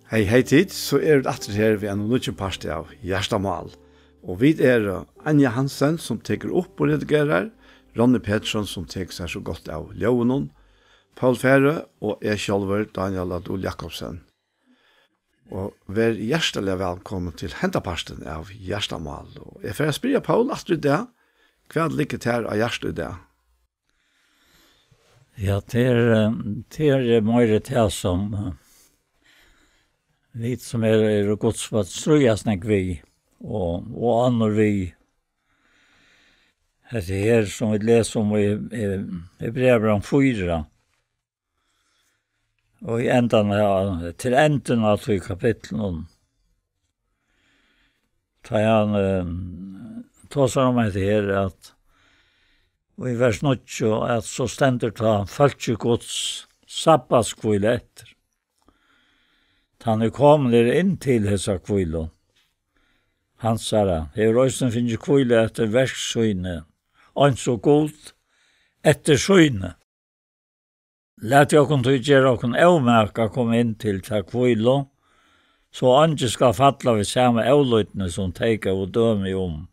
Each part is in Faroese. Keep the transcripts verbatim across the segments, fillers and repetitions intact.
Hey, hey tit, so eru vit aftur her við einum nýggjum parti av Hjartamál. Og vit eru Anja Hansen, sum tekur upp og redigerar, Ronny Petersson, sum tekur sær so gott av ljóðinum, Poul Færø og eg sjálvur, Daniel Adol Jakobsen. Og ver hjartaliga vælkomin til henda partin av Hjartamál. Og eg fari at spyrja Poul aftur í dag, hvat liggur tær á hjarta í dag? Ja, tað er, eh, tað er meira tað sum, eh, vit sum eru, eru Guds børn stríðast nógv við, og, og onnur við. Hetta her sum vit lesa um í, í Hebreabrævinum fýra. Og í endan av, til endan av tí kapitlinum, tá hann, eh, tosar um hetta her, at, og í vers níggju, at so stendur: Tá fólki Guds sabbatshvíla eftir. Tann er komin er inn til hesa hvílu hansara, hevur eisini fingið hvílu eftir verk síni, eins og Gud eftir síni. Latið okkum tí gera okkum ómak at koma inn til ta hvílu, so eingin skal falla við sama ólýdni, sum tey góvu dømi um.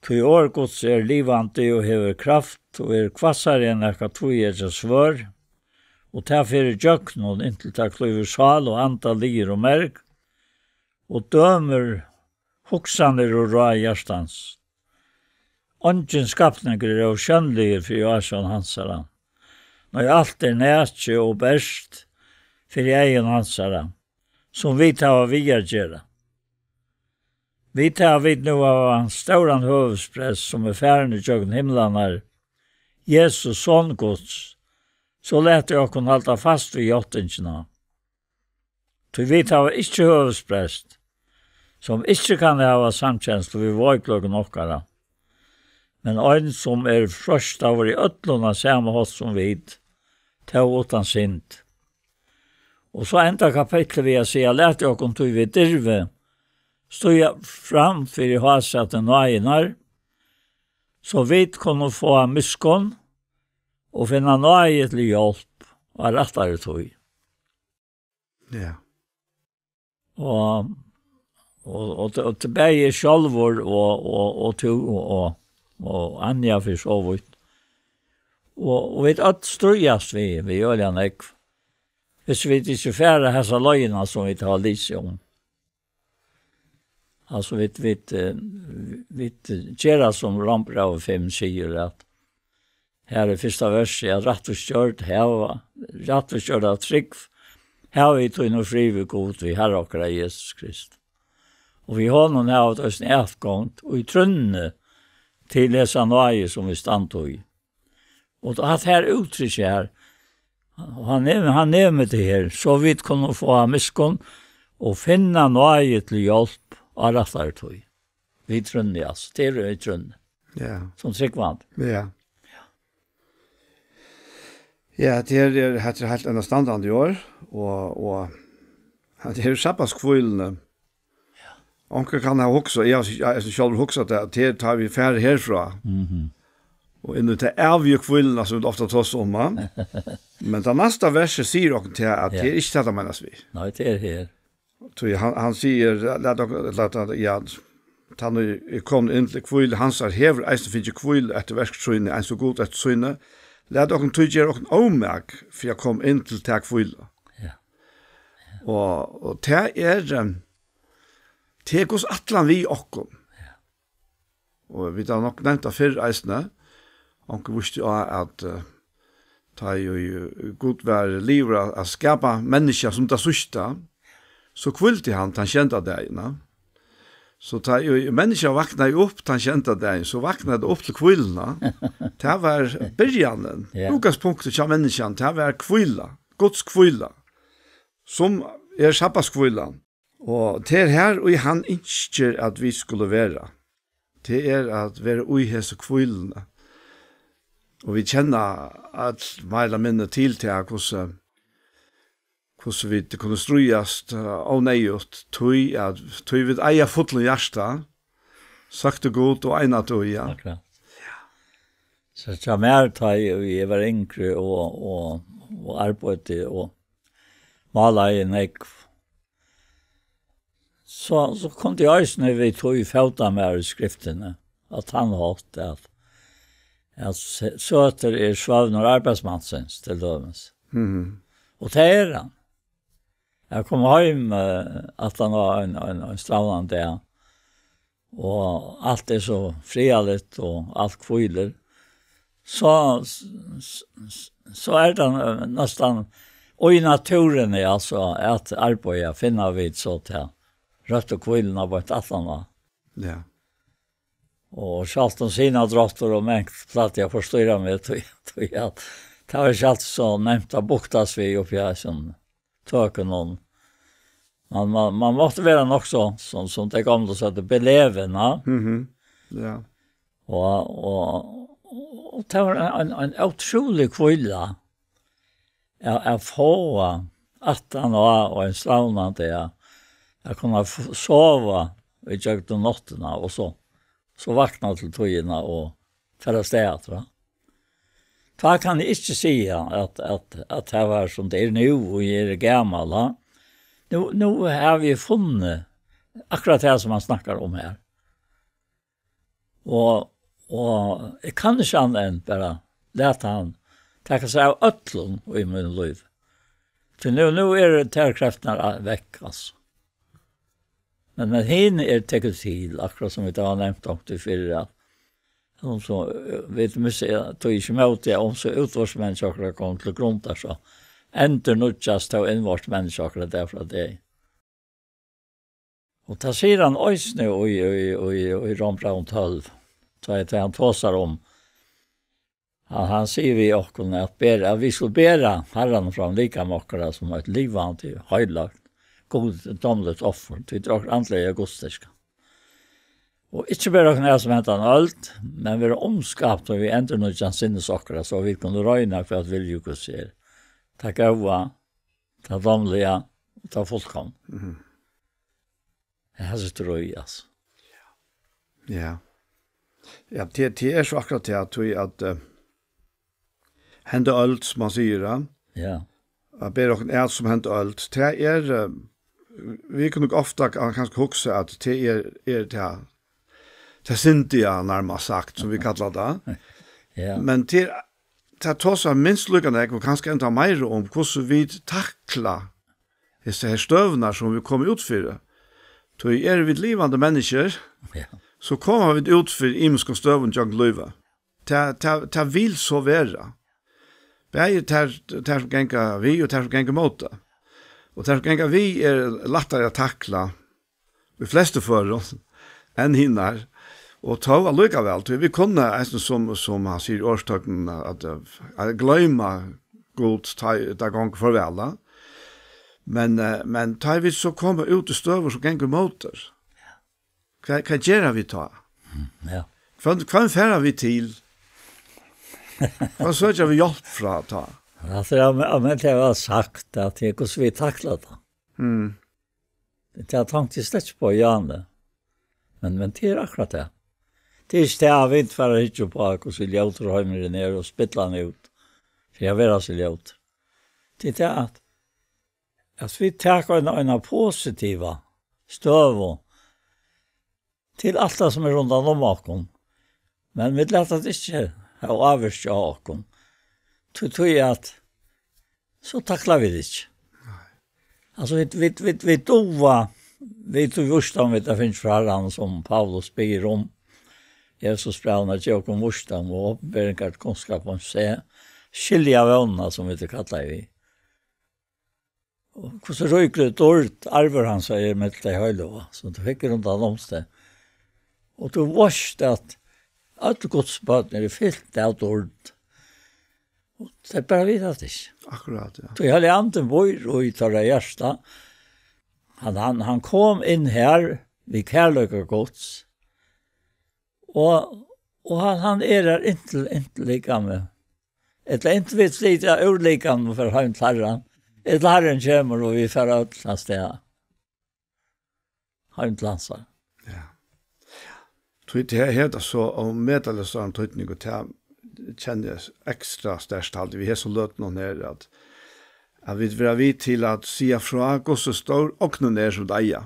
Tí orð Guds er livandi og hevur kraft og er hvassari enn nakað tvíeggjað svørð, og tað fer ígjøgnum, inntil tað klývur sál og anda, liðir og merg, og dømir hugsanir og ráð hjartans. Eingin skapningur er ósjónligur fyri ásjón hansara, nei, alt er nakið og bert fyri eygum hansara, sum vit hava við at gera. Vit hava vit nú hava stóran høvuðsprest, sum er farin ígjøgnum himlarnar, Jesus, Son Guds, so latið okkum halda fast við játtingina. Tí vit hava ikki høvuðsprest, sum ikki kann hava samkenslu við veikleikum okkara, men ein, sum er freistaður í øllum á sama hátt sum vit, tó uttan synd. Og so endar kapitlið við at siga: Latið okkum tí við dirvi stíga fram fyri hásæti náðinnar, so vit kunnu fáa miskunn og finna náði til hjálp á rættari tíð. Ja. Og, og, og, og til bæði eg sjálvur og, og, og tú og, og, og Anja fyri so vítt. Og, og vit øll stríðast við, við øgiliga nógv. Hvis vit ikki fara hesa leiðina sum vit hava lisið um. Altso, vit, vit, eh, vit gera sum Rómbrævið fimm sigur, at her í fyrsta versi, at rættvísgjørd hava, rættvísgjørd av trúgv, hava vit tí nú frið við Gud, við Harra okkara Jesus Krist. Og við honum hava vit eisini atgongd í trúnni til hesa náði, sum vit standa í. Og at her úttrykkið her, og hann nevnir, hann nevnir tað her, so vit kunnu fáa miskunn og finna náði til hjálp á rættari tíð. Við trúnni, altso. Tað er við trúnni. Ja. Sum trúgvandi. Ja. Ja, tað er, er, hetta er heilt enastandandi orð, og, og hetta er sabbatshvíluni. Onkur kann hava hugsað, eg havi, eg havi sjálvur hugsað tað, at her, tá vit fara herfrá, mhm, og inn í ta ævigu hvíluna, sum vit ofta tosa um, ha? Men tað næsta versið sigur okkum tað, at, ja, tað er ikki tað, tað meinast við. Nei, tað er her. Tí hann, hann sigur, lat ok-, lat hann, ja, tann ið er komin inn til hvílu hansara hevur eisini fingið hvílu eftir verk síni, eins og Gud eftir síni. Lat okkum tí gera okkum ómak fyri at koma inn til ta hvílu. Ja. Og, og tað er, em, tað er Guds ætlan við okkum. Ja. Og vit hava nokk nevnt tað fyrr eisini. Onkur vísti á, at, eh, tá ið, eh, Gud var liðugur at, at skapa menniskja sum tað síðsta, so hvíldi hann tann sjeynda dagin, ja. So tá ið menniskja vaknaði upp tann sjeynda dagin, so vaknaði tað upp til hvíluna. Tað var byrjanin. Ja. Útgangspunktið hjá menniskjanum, tað var hvíla, Guds hvíla, sum er sabbatshvílan. Og tað er har, ið hann ynskir, at vit skulu vera. Tað er at vera í hesi hvíluni. Og vit kenna øll meira ella minni til tað, hvussu, hvussu vit kunnu stríðast, eh, óneyðugt, tí at, tí vit eiga fullum hjarta, søktu Gud og eina tíð, ja. Akkurát. So hjá mær, tá eg, eg var yngri og, og, og arbeiddi og málaði nógv. So, so kundi eg eisini við tí fóta mær í skriftini, á tann hátt at, at se-, søtur er svøvnur arbeiðsmansins, til dømis. Mhm. Og tað er hann. Eg kom heim, eh, aftan á ein, ein, ein strævnan dag, og alt er so friðarligt, og alt hvílir, so, s-, s-, so er tað, eh, næstan í náttúruni, altso, at arbeiða, finna vit so til røttu hvíluna beint aftan á. Ja. Og sjálvt um sinadráttur og mangt plagdi at forstýra meg, tí, tí at tað var ikki altíð so nemt at buktast við uppi á hesum tøkunum. Man, man, man mátti vera nokk so, sum, sum tey gomlu søgdu, belevin, ja. Mhm. Ja. Og, og, og tað var ein, ein, ein ótrúlig hvíla at, at fáa aftan á og ein strævnan dag at, at kunna f-, sova í gjøgnum náttina og so, so vakna til tíðina og fara avstað aftur, va? Tá kann eg ikki siga, at, at, at tað var, sum tað er nú, og eg eri gamal, ha? Nú, nú havi eg funnið akkurát tað, sum hann snakkar um her. Og, og eg kann ikki annað enn bara lata hann taka seg av øllum í mínum lívi. Tí nú, nú eru tær kreftirnar a-, vekk, altso. Men, men hini eru tekin til, akkurát sum vit hava nevnt onkuntíð fyrr, at, at hon so, eh, vit missa, eh, tí ikki móti, at um so útvortis menniskja okkara koma til grundar, so endurnýggjast tó innvortis menniskja okkara dag frá degi. Og tað sigur hann eisini í, í, í, í Rómbrævinum tólv, tá, tá hann tosar um, hann, hann sigur við okkum at bera, at vit skulu bera Harran fram likam okkara sum eitt livandi, heilagt, guddómligt offur, tí tað er okkara andliga gudstyrka. Og ikki bera okkum av sum hendan øld, men vera umskapt og við endurnýggjan sinnis okkara, so vit kunnu royna, hvat vilji Guds er. Tað góða, tað dámliga og tað fullkomna. Mhm. Tað er hesi trý, altso. Ja. Ja, tað, tað er so akkurát tað, at, at, eh, henda øld, sum man sigur, ja. Ja. At bera okkum at sum henda øld, tað er, eh, vit kunnu ofta ka-, kanska hugsa, at tað er, er tað, tað syndiga, nærmast sagt, sum vit kalla tað. Ja. Men tað er, tað tosar minst líka nógv, og kanska enda meira um, hvussu vit takla hesar her støðurnar, sum vit koma út fyri. Tí eru vit livandi menniskjur, ja, so koma vit út fyri ymiskum støðum gjøgnum lívið. Tað, tað, tað vil so vera. Bæði tær, tær sum ganga við og tær sum ganga ímóti. Og tær sum ganga við er lættari at takla í flestu førum enn hinar. Og tó allíkavæl, tí vit kunnu eisini sum, sum hann sigur í orðstøddini, at, eh, at gloyma Gud, tá, tá gongur for væl, ja. Men, eh, men tá vit so koma út í støður sum ganga ímóti, hvat, hvat gera vit tá? Mm, ja. Hvønn, hvønn fara vit til? Hvønn søkja vit hjálp frá tá? Altso, ja, men, men tað var sagt, at tað er hvussu vit takla tað. Mm. Tað tenkti eg slett ikki uppá, Jane. Men, men tað er akkurát tað. Tað er ikki tað, at vit fara at hyggja uppá, hvussu ljótur heimurin er, og spilla hann út, fyri at vera so ljótur. Tað er tað, at, at vit taka eina, eina positiva støðu til alt tað, sum er rundan um okkum. Men vit lata tað ikki hava ávirki á okkum. Tí, tí at, so takla vit ikki. Nei. Altso, vit, vit, vit, vit duga, vit duga vísdóm, vit hava fingið frá Harranum, sum Paulus biður um. Jesus bað hann at geva okkum vísdóm og opinberingar til kunnskap um seg. Skilja vónina, sum vit eru kallaði við. Og hvussu ríklig dýrd arvur hansara er millum tey heilagu, sum tú fekk rundan um seg. Og tú veitst at øll Guds børn eru fylt av dýrd. Og tey bara vita tað ikki. Akkurát, ja. Tí Heilagi Andin býr í teirra hjarta. Hann, hann, hann kom inn her við kærleika Guds. Og, og hann, hann er her inntil, inntil likamið. Ella inntil vit flyta úr likamið og fara heim til Harran. Ella Harrin kemur, og vit fara øll avstað. Heim til hansara. Ja. Tí tað her, hetta so, og metalist har ein týdning, og tað kenni eg ekstra sterkt, haldi, við hesum løtunum her, at, at vit vera við til at siga frá, hvussu stór ognin er, sum vit eiga.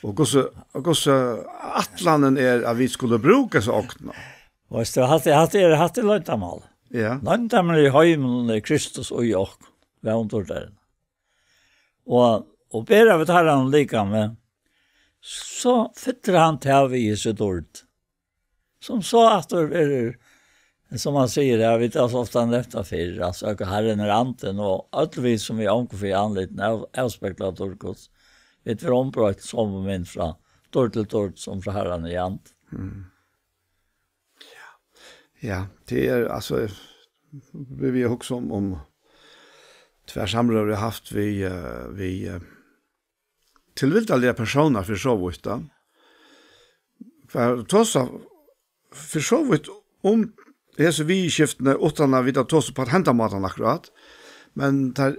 Og hvussu, og hvussu ætlanin er, at vit skulu brúka hesa ognina. Veitst tú, hatta, hatta er, hatta er loyndarmál. Ja. Loyndarmál í heiminum er Kristus í okkum, vóndurtarin. Og, og bera vit Harran líka við, so fyllir hann tað við hesi dýrd. Sum so aftur verður, sum man sigur, ja, vit hava so ofta nevnt tað fyrr, altso, at Harrin er andin, og øll vit, sum við onkur fyri andlitin av-, avspegla dýrd Guds, vit verða umbroytt sum mynd frá dýrd til dýrd, sum frá Harranum í andi. Mm. Ja, tað er, altso, vit, vit hugsa um, um tvær samrøður, eg havi havt við, eh, við, eh, tilvildarligar persónar fyri so vítt, tá. Hvar tosa fyri so vítt um hesi viðurskiftini, uttan at vita tosa upp á henda mátan akkurát. Men tær,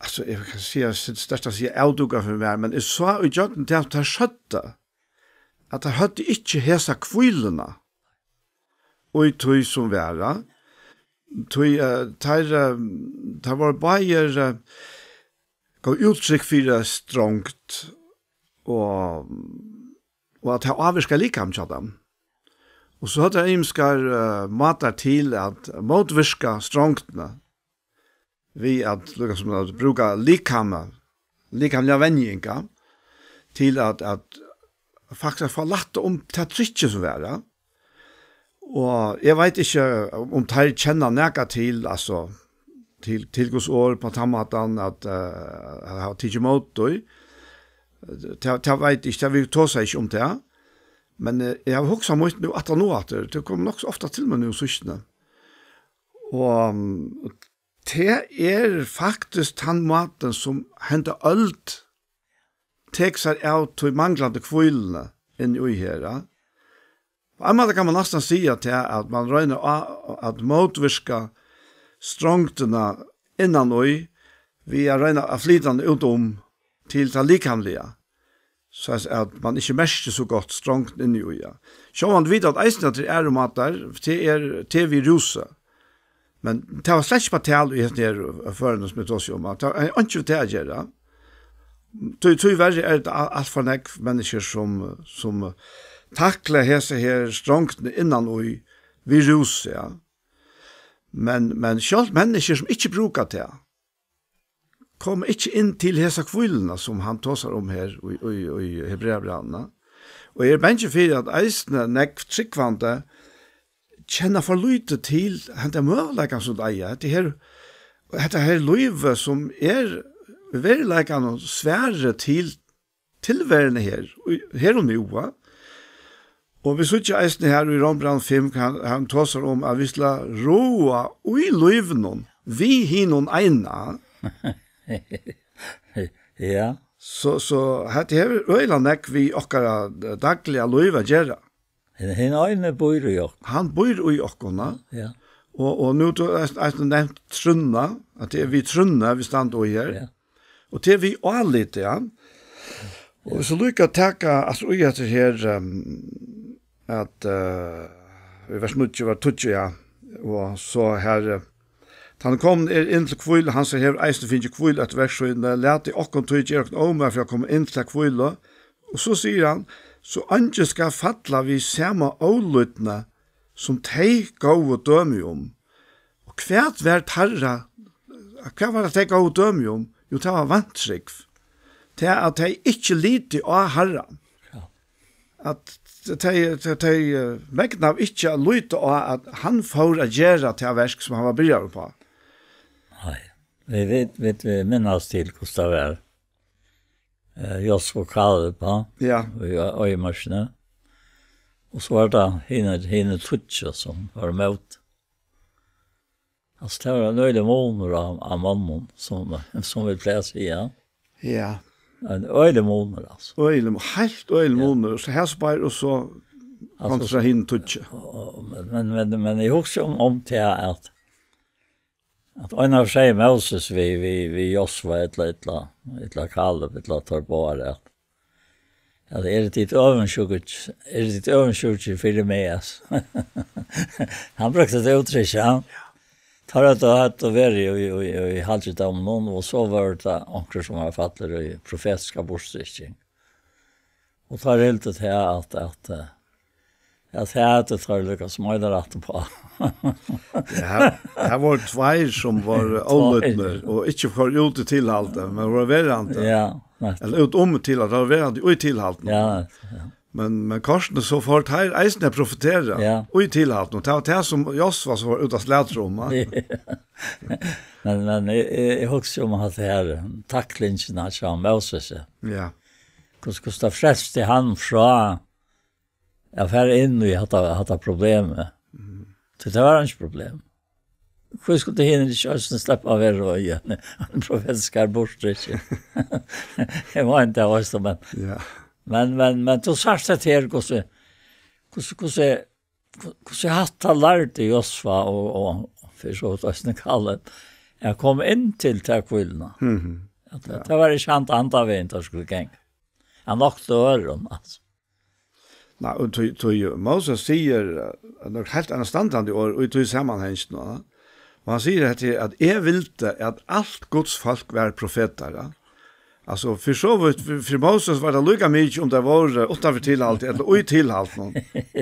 altso, eg kann siga, sterkt at siga avdúka fyri mær, men eg sá í gjøgnum tað, at tær søgdu, at tær høvdu ikki hesa hvíluna í tí sum var, ja. Tí, eh, tær, eh, tær vóru báðar, eh, góð úttrykk fyri strongd og, og at tað ávirkar likamið hjá teimum. Og so høvdu tær ymiskar, eh, mátar til at mótvirka strongdina við at, líka sum at brúka likamið, likamliga venjingar til at, at faktiskt fáa lætt um tað trykkið sum var, ja. Og eg veit ikki, um tær kenna nakað til, altso, til, til Guds orð á tann mátan at, eh, at hava tikið ímóti tí. Tað, tað veit eg ikki, tað, vit tosa ikki um tað. Men, eh, eg havi hugsað mítt nú aftan á aftur, tað kom nokk so ofta til meg nú síðstuni. Og, mm, tað er faktiskt tann mátin, sum henda øld tekur sær av tí manglandi hvíluni inni í her, ja. Á ein máta kann man næstan siga tað, at man roynir á, at mótvirka strongdina innan í, við at royna at flyta hana út um til tað likamliga, so at man ikki merkir so gott strongdina inni í, ja. Sjálvandi vita vit eisini, at tað eru aðrir mátar, tað er, tað er við rúsi. Men tað var slett ikki á tal í hesum her, eh, førinum, sum eg tosi um, at tað er einki við tað at gera. Tí, tíverri er tað al-, alt for nógv menniskjur, sum, sum takla hesa her strongdina innan í við rúsi, ja. Men, men sjálvt menniskjur, sum ikki brúka tað, koma ikki inn til hesa hvíluna, sum hann tosar um her í, í, í Hebreabrævinum. Og eg eri bangin fyri, at eisini nógv trúgvandi kenna for lítið til henda møguleikan, sum teir eiga. Hetta her, hetta her lívið, sum er veruleikan og svarið til tilveruna her, í, her og nú, va? Og vit síggja eisini her í Rómbrævinum fimm, hann, hann tosar um, at vit skulu ráða í lívinum við hinum eina. Ja. So, so hetta hevur øgiliga nógv við okkara dagliga lív at gera. Hin, hin eini býr í okkum. Hann býr í okkum, ja. Ja. Og, og nú tú eisini, eisini nevnt trúnna, at tað er við trúnna, vit standa í her. Ja. Og tað er við áliti, ja. Og so líka taka, altso, í hetta her, ehm, at, eh, í vers níggju, vers tíggju, ja. Og so her, eh, "Tá hann komin er inn til hvílu, hann sum hevur eisini fingið hvílu eftir verk síni, latið okkum tí gera okkum ómar fyri at koma inn til ta hvílu." Og so sigur hann, "So eingin skal falla við sama ólýdni, sum tey góvu dømi um." Og hvat var teirra, hvat var tað, tey góvu dømi um? Jú, tað var vantrúgv. Tað, at tey ikki litu á Harran. Ja. At tey, tey, tey, eh, megnaðu ikki at líta á, at hann fór at gera tað verk, sum hann var byrjaður uppá. Nei, vit, vit, vit, vit minnast til, hvussu tað var. Eh, Josva og Kaleb, ha? Ja. Í ø-, øyðimørkini. Og so var tað hini, hini tíggju, sum var ímóti. Altso, tað var ein øgiligur munur á, á monnum, sum, sum vit plaga at siga. Ja. Ein øgiligur munur, altso. Øgiligur mu-, heilt øgiligur Ja. munur. So hesi báðir og so Altso, kontra hini tíggju. Og, og, men, men, men eg hugsi um, um tað at, at ein av seg Moses við, við, við Josva ella, ella, ella Kaleb, ella teir báðir, at, at eru tit øvundsjúkir, eru tit øvundsjúkir fyri meg, altso. Hann brúkti tað úttrykk, ja. Teir høvdu, høvdu verið í, í, í, í halgidóminum, og so var tað onkrir sum var fallir í profetiska burturstykking. Og teir hildu til at, at, eh, at her høvdu teir líka sum einar aftur á. Ja, her, her vóru tveir sum vóru Tveir. ólydnir og ikki fóru út í tilhaldið, men vóru verandi. Ja, nettupp. Ella út um til at vóru verandi í tilhaldinum. Ja, ja. Men, men kortini so fóru teir eisini at profetera Ja. í tilhaldinum. Og tað var tað sum Josva so var út at slatra um, ha? Men, men eg, eg, eg hugsi um at tað her, taklingina hjá Moses, ja. Ja. Hvussu, hvussu tað frelsti hann frá at fara inn í hatta, hatta problemið? Mm. So tað var einki problem. Hví skuldi hinir ikki eisini sleppa at vera í ein, ein profetiskari burtur, ikki? Eg meini tað, veitst tú, men Ja. men, men, men tú sært at her, hvussu, hvussu, hvussu, hvussu hatta lærdi Josva og, og fyri so vidt eisini Kaleb, at koma inn til ta hvíluna. Mhm. At, at Ja. tað var ikki handa, handa vegin, tað skuldi ganga. Hann nokta øðrum, altso. Nei, og tí, tí Moses sigur, eh, nøkur heilt annað standandi orð í tí samanhanginum, ja. Og hann sigur hetta her, at eg vildi, at alt Guds fólk var profetar, ja. Altso, fyri so vidt, fyri, fyri Moses var tað líka mikið, um tað vóru uttanfyri tilhaldið ella í tilhaldinum,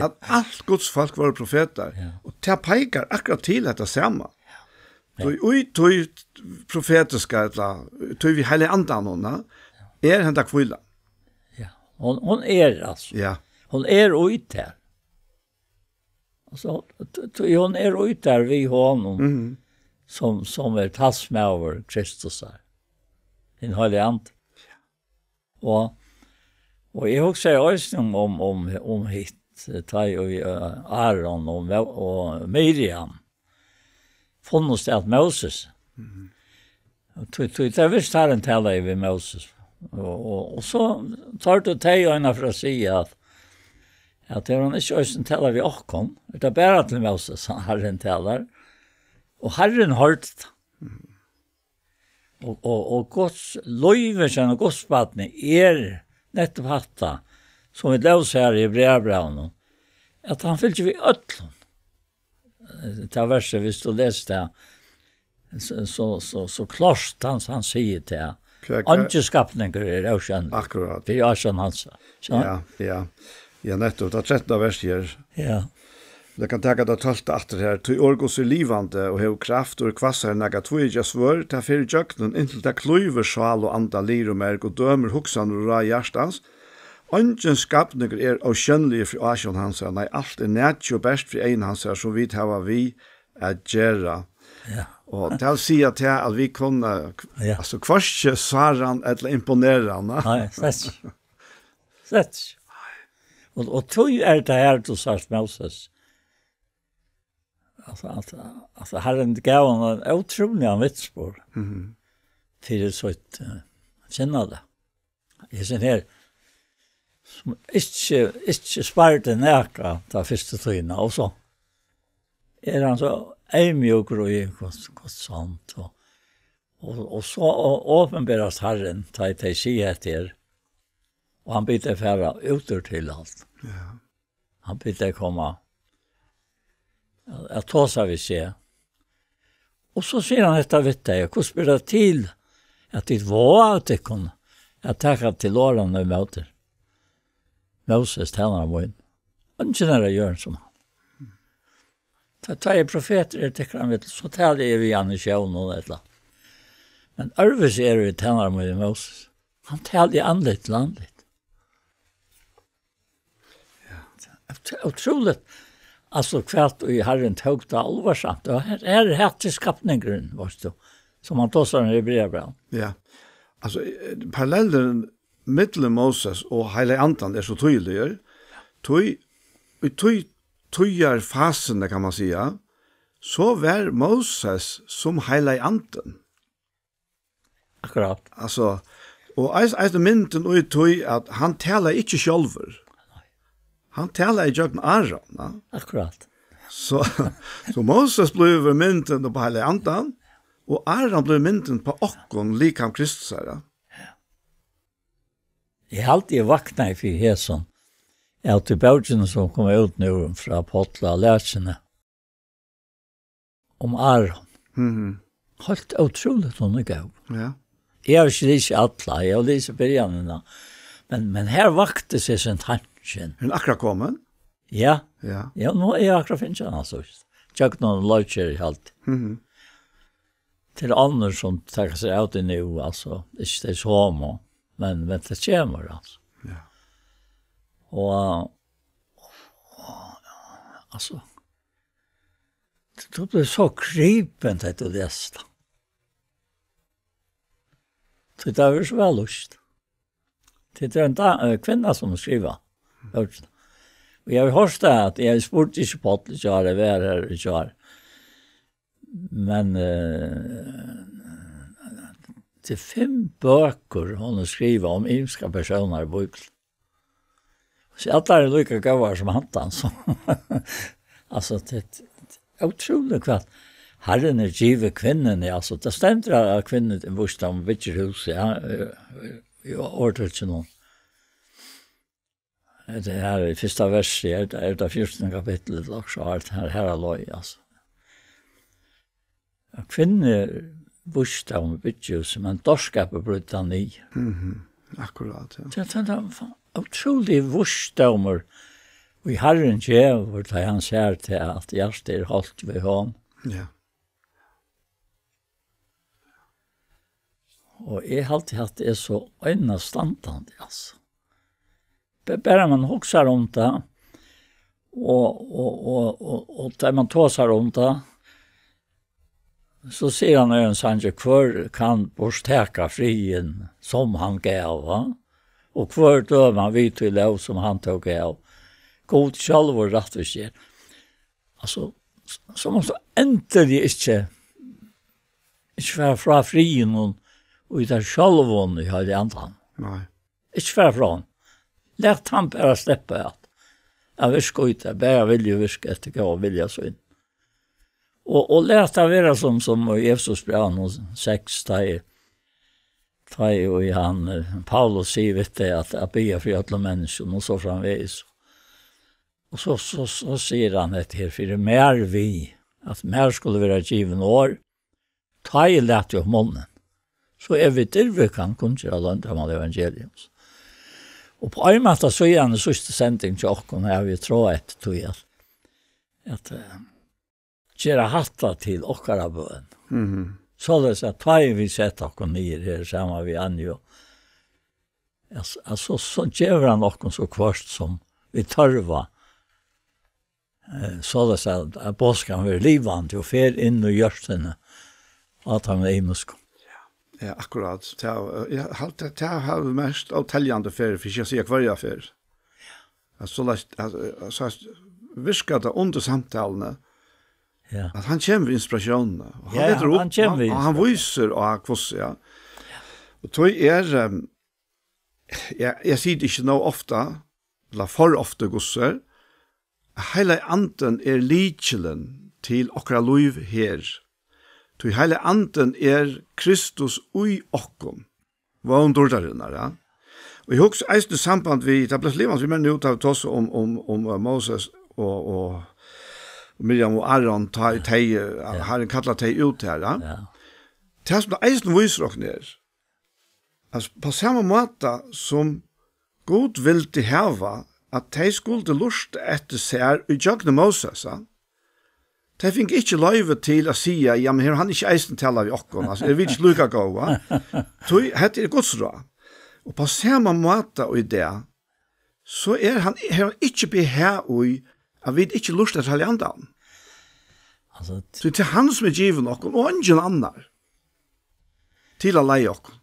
at alt Guds fólk vóru profetar. Ja. Og tað peikar akkurát til hetta sama. Ja. Tí í tí profetiska, ella tí við Heilaga Andanum, ja, er henda hvílan. Ja, hon, hon er, altso. Ja. Hon er í tær. Altso, t-, t-, hon er í tær við honum, Mhm. sum, sum er talsmaður Kristusar. Hin Heilagi Andi. Og, og eg hugsaði eisini um, um, um, um hitt, eh, tá ið, eh, Aron og Mo-, og Miriam funnust at Moses. Mhm. Og tí, tí, tað visti Harrin talaði við Moses. Og, og, og so tordu tey eina ferð at siga at, at hevur hann ikki eisini talað við okkum? Er tað bara til Moses, Harrin talar? Og Harrin hoyrdi tað. Mhm. Og, og, og Guds lívir, sem Guds barni, er nettupp hatta, sum vit lósu her í Hebreabrævinum, at hann fylgir við øllum. Eh, tað versið, viss tú lesur tað, so, so, so, so klárt hann, hann sigur tað. Hvat, hvat Eingin skapningur er ósjónligur Akkurát. fyri ásjón hans. So, Ja, ja. Ja, nettupp, tað trettanda versið her. Ja. Eg kann taka tað tólvta aftur her. Tí orð Guds er livandi og hevur kraft og er hvassari enn nakað tvíeggja svørð, tað fer ígjøgnum, inntil tað klývur sál og anda, lir og merg og dømir hugsanir og ráð hjartans. Eingin skapningur er ósjónligur fyri ásjón hansara, nei, alt er nakið og bert fyri eygum hansara, sum vit hava við at gera. Ja. Og tað vil siga til at vit kunnu, Ja. altso, hvørki sára hann ella imponera hann, ha? Nei, slett ikki. Slett ikki. Og, og tí er tað her, tú sært Moses. Altso, at, at Harrin gav honum ein ótrúligan vitnisburð Mhm. fyri sítt, eh, sinnalag. Hesin her, sum ikki, ikki spardi nakað ta fyrstu tíðina, og so er hann so eyðmjúkur og í Guds, Guds hond, og, og, og so o-, opinberast Harrin, tá ið tey siga hetta her, og hann biður tey fara út úr tilhald. Ja. Hann biður tey koma at, at tosa við seg. Og so sigur hann hetta við tey: Hvussu ber tað til, at tit vága tykkum at taka til orðanna ímóti Moses, tænara mín? Eingin er á jørðini sum hann. Tá, tá eg profetur er tykkara millum, so tali eg við hann í sjónum ella. Men øðrvísi er við tænara mín Moses. Hann tali andlit til andlit. Ótrúligt. Altso, hvat ið Harrin tók tað álvarsamt. Og her, her er hetta skapningurin, veitst tú, sum hann tosar um í Hebreabrævinum. Ja. Altso, eh, parallellurin millum Moses og Heilaga Andan er so týðiligur. Tí, í tí tíðarfasuni, kann man siga, so var Moses sum Heilagi Andin. Akkurát. Altso, og eis-, eisini myndin í tí, at hann talaði ikki sjálvur. Hann talaði gjøgnum Aron, ja. Akkurát. So, so Moses blívur myndin upp á Heilaga Andan, og Aron blívur myndin upp á okkum, likam Kristusar, ja. Eg haldi, eg vaknaði fyri hesum, av tí bókini, sum kom út nú frá Páll á Lækjuni, um Aron. Mhm. Heilt ótrúligt, hon er góð. Ja. Eg havi ikki lisið alla, eg havi lisið byrjanina. Men, men her vakti seg sin tankin. Er hon akkurát komin? Ja. Ja. Ja, nú er eg akkurát fingið hana, so. Gjøgnum leikir í alt. Mhm. Til onnur sum taka seg av tí nú, altso, ikki tey somu, men, men tað kemur, altso. Ja. Og, og, altso, tú blívur so gripin, tá tú lesur tað. Tí tað er so væl lýst. Tað er ein da-, eh, kvinna sum skrivar. Og eg havi hoyrt tað, at eg spurdi ikki Páll í gjár, eg var her í gjár. Men, eh, tað er fimm bøkur, hon hevur skrivað um ymskar persónar í Bíbliuni. So allar eru líka góðar sum handan, so. Altso, tað er ótrúligt hvat Harrin hevur givið kvinnuni, altso, tað stendur, at kvinnuvísdómur byggir hús, ja, eh, í orðtøkinum. Tað er her í fyrsta versi, er tað, er tað fjúrtanda kapittul, ella okkurt so, her, her, her er løg, altso. At kvinnuvísdómur byggir hús, men dárskapur brýtur hann niður. Mhm. Akkurát, ja. Tað, tað, tað er fa-, ótrúligur vísdómur, ið Harrin gevur, tá hann sær til, at hjartað er holt við honum. Ja. Og eg haldi, at tað er so einastandandi, altso. Be-, bara man hugsar um tað, og, og, og, og, og tá man tosar um tað, so sigur hann í einum sangi: "Hvør kann burturtaka friðin, sum hann gav, va? Og hvør døma við tí lóg, sum hann tó gav? Gud sjálvur rættvísger." Altso, s-, so mást tú endiliga ikki, ikki fara frá friðinum í tær sjálvum í Heilaga Andanum. Nei. Ikki fara frá honum. Lat hann bara sleppa at, at virka í tær, bara vilja virka eftir góða vilja sín. Og, og lat tað vera sum, sum í Efesusbrævinum seks, tá ið, tá ið hann, eh, Paulus sigur við teg at, at biðja fyri øllum menniskjum og so framvegis. Og so, so, so sigur hann hetta her: "Fyri mær við, at mær skulu vera givin orð, tá eg lati upp munnin, so eg við dirvi kann kunngera loyndarmál evangeliums." Og á ein máta, so er hann í síðstu sending hjá okkum, har vit tráa eftir tí at, at, eh, gera hatta til okkara bøn. Mhm. Soleiðis at tá ið vit seta okkum niður her saman við Anju, at, at so, so gevur hann okkum so hvørt sum vit tørva, eh, soleiðis at, at boðskapurin verður livandi og fer inn í hjørtuni á teimum ymisku. Ja, akkurát. Tað, eh, eg haldi, at tað havi eg merkt óteljandi ferð, fyri ikki at siga hvørja ferð. At soleiðis, at, at, so virkar tað undir samtaluni, Ja. at hann kemur við inspiratiónini. Og hann Ja, letur hann upp, kemur hann, við og hann inspiratión. vísir á hvussu, ja. Og tí er, ehm, eg, eg sigi tað ikki nóg ofta, ella for ofta, hvussu er, at Heilagi Andin er lykilin til okkara lív her. Tí Heilagi Andin er Kristus í okkum. Vón dýrdarinnar, ja. Og eg hugsi eisini í samband við, tað bleiv livandi við mær nú, tá vit tosa um, um, um, eh, Moses og, og Miriam og Aron, tá ið tey, eh, Ja. Harrin kallar tey út her, ja. Ja. Tað sum tað eisini vísir okkum er, at á sama máta sum Gud vildi hava, at tey skuldu lurta eftir sær í gjøgnum Moses, ja. Tey fingu ikki loyvi til at siga: "Ja, men hevur hann ikki eisini talað við okkum? Altso, eru vit ikki líka góð, va?" Tí hetta er Guds ráð. Og á sama máta í dag, so er hann, hevur hann ikki behag í, at vit ikki lurta eftir Heilaga Andanum. Altso, t- Tí tað er hann, sum er givin okkum, og eingin annar, til at leiða okkum.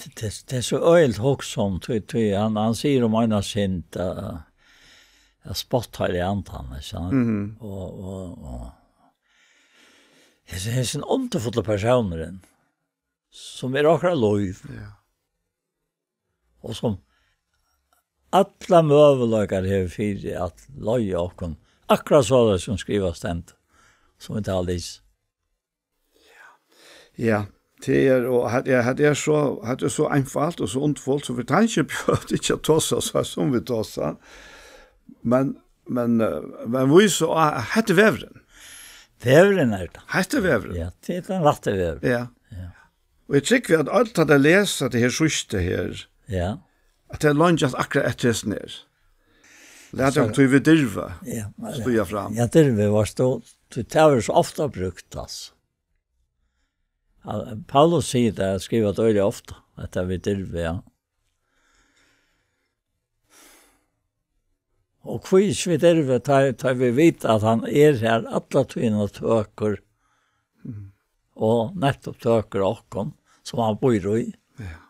Tað, tað, tað er so øgiligt at hugsa um, tí, tí hann, hann sigur um eina synd, eh, at spotta Heilaga Andan, ikki sant? Mhm. Og, og, og hesin, hesin undurfulli persónurin, sum er okkara lív, Ja. og sum allar møguleikar hevur fyri at leiða okkum, akkurát soleiðis sum skrivað stendur, sum vit hava lisið. Ja, tað er, og hetta er, hetta er so, hetta er so einfalt og so undurfult, so vit tann ikki behøvdu ikki at tosa so sum vit tosa. Men, men, eh, men vísa á, at hetta er vegurin. Vegurin er tað. Hetta er vegurin. Ja, tað er tann rætti vegurin. Ja. Ja. Og eg trúgvi, at alt tað, tey lesa, tað her síðsta her, ja, at tey leingja akkurát eftir hesum her. Lat okkum tí við dirvi, ja, stíga fram. Ja, dirvi, varst tú, tú, tað verður so ofta brúkt, altso. Hann, Paulus sigur tað, skrivar tað øgiliga ofta, at tað við dirvi, ja. Og hví ikki við dirvi, tá, tá vit vita, at hann er her alla tíðina og tøkur, mm, og nettupp tøkur okkum, sum hann býr í. Ja.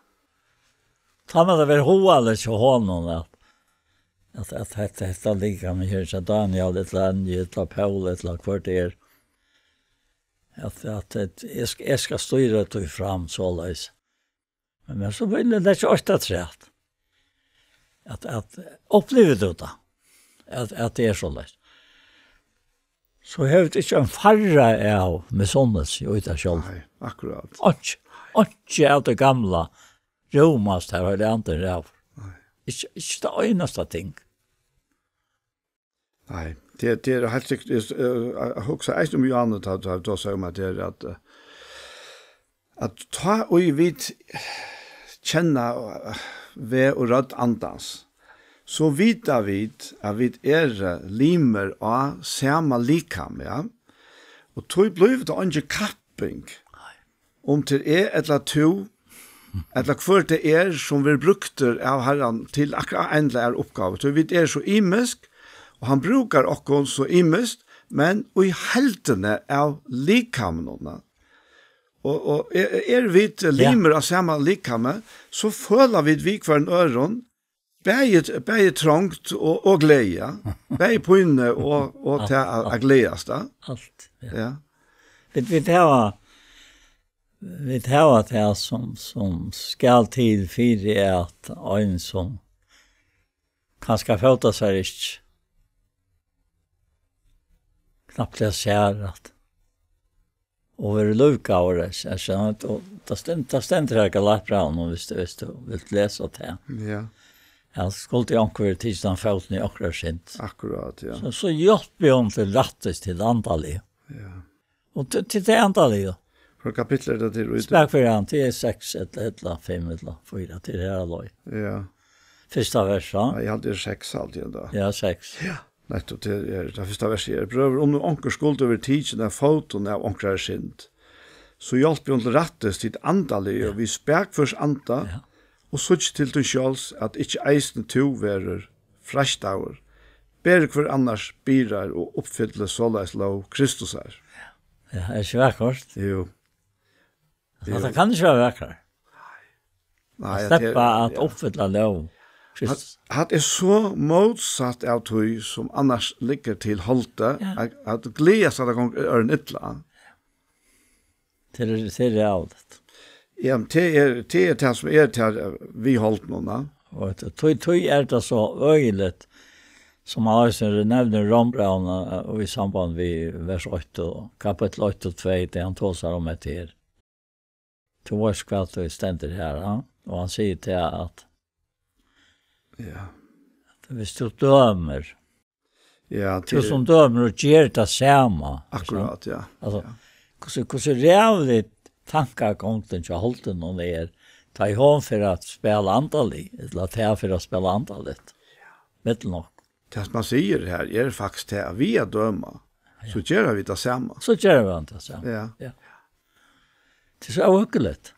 Tá má tað vera hugaligt hjá honum, at, at, at hetta, hetta likamið her, hjá Daniel, ella Angie, ella Paul, ella hvør tað er, at, at, at eg sk-, eg skal stýra tí fram soleiðis. Men, men so vil eg leggja eitt afturat. At, at upplivir tú tað, at, at tað er soleiðis, so hevur tú ikki ein farra av misunnilsi í tær sjálv. Nei, akkurát. Einki, einki av tí gamla rúmast har, Heilagi Andin ræður. Nei. Ikki, ikki tað einasta ting. Nei, tað, tað er heilt sikkurt, eg, eh, eg hugsi eisini um Johannes, tá, tá, tá sigur man tað, at, eh, at tá ið vit kenna, eh, veg og rødd Andans, so vita vit, at vit eru limir á sama likam, ja? Og tí blívur tað eingin kapping. Nei. Um tað er eg ella tú, ella hvør tað er, sum verður brúktur av Harran til akkurát ein ella aðra uppgávu. Tí vit eru so ymisk, og hann brúkar okkum so ymiskt, men í heildini av likaminum. Og, og er, er vit, ja, limir av sama likami, so føla vit við hvørjum øðrum, bæði, bæði trongt og, og gleði, ja. Bæði pínu og, og tað at, at gleðast, ja. Alt, ja. Ja. Vit, vit hava, vit hava tað sum, sum skal til fyri at ein sum kanska fótar sær ikki, knappliga sær at og verður lívgaður, eg, eg skilji, og tað stend-, tað stendur her í Galatbrævinum, viss tú, viss tú vilt lesa tað. Ja. Ja, skuldi onkur verið tikin av fótum í onkrari synd. Akkurát, ja. So, so hjálpi honum til rættis til andaliga. Ja. Og til, til tað andaliga. Hvørt kapittul er tað til? Spæk fyri hann, tað er seks, ella, ella fimm, ella fýra, tað er her alveg. Ja. Fyrsta vers, ja. Nei, eg haldi, tað er seks, haldi eg, tá. Ja, seks. Ja. Nettupp, tað er, tað fyrsta versið er: Brøður, um nú onkur skuldi verið tikin av fótum av onkrari synd, so hjálpið honum til rættis tit andaliga, ja, við spakførs anda, ja, og síggj til tín sjálvs, at ikki eisini tú verður freistaður. Berið hvør annars byrðar og uppfyllið soleiðis lóg Kristusar. Ja, er ikki vakurt? Jú. Jú. Hatta kann ikki vera vakrari. Nei, at sleppa at, ja, uppfylla lóg Kristus. Hatta, hatta er so mótsatt av tí sum annars liggur til holdi, ja, at, at gleðast at tað gongur øðrum illa. Tað er, tað er ræðuligt. Ja, men tað er, tað er tað sum er tað, eh, við holdinum, ja. Og tí, tí er tað so øgiligt, sum hann eisini nevnir í Rómbrævinum, eh, og í samband við vers eitt og kapittul eitt og tvey, tað hann tosar um hetta her. Tú veitst hvat ið stendur her, ha? Og hann sigur til at, ja, at viss tú dømir, ja, tú til sum dømir og ger tað sama, akkurát, ja. Altso, ja, hvussu, hvussu ræðulig tankagongdin hjá holdinum er, tá ið hon fer at spæla andalig, ella tað fer at spæla andaligt, ja, millum okkum. Tað, sum hann sigur her, er faktiskt tað, at við at døma, ja, so gera vit tað sama. So gera vit tað sama. Ja. Ja. Tað er so óhugnaligt.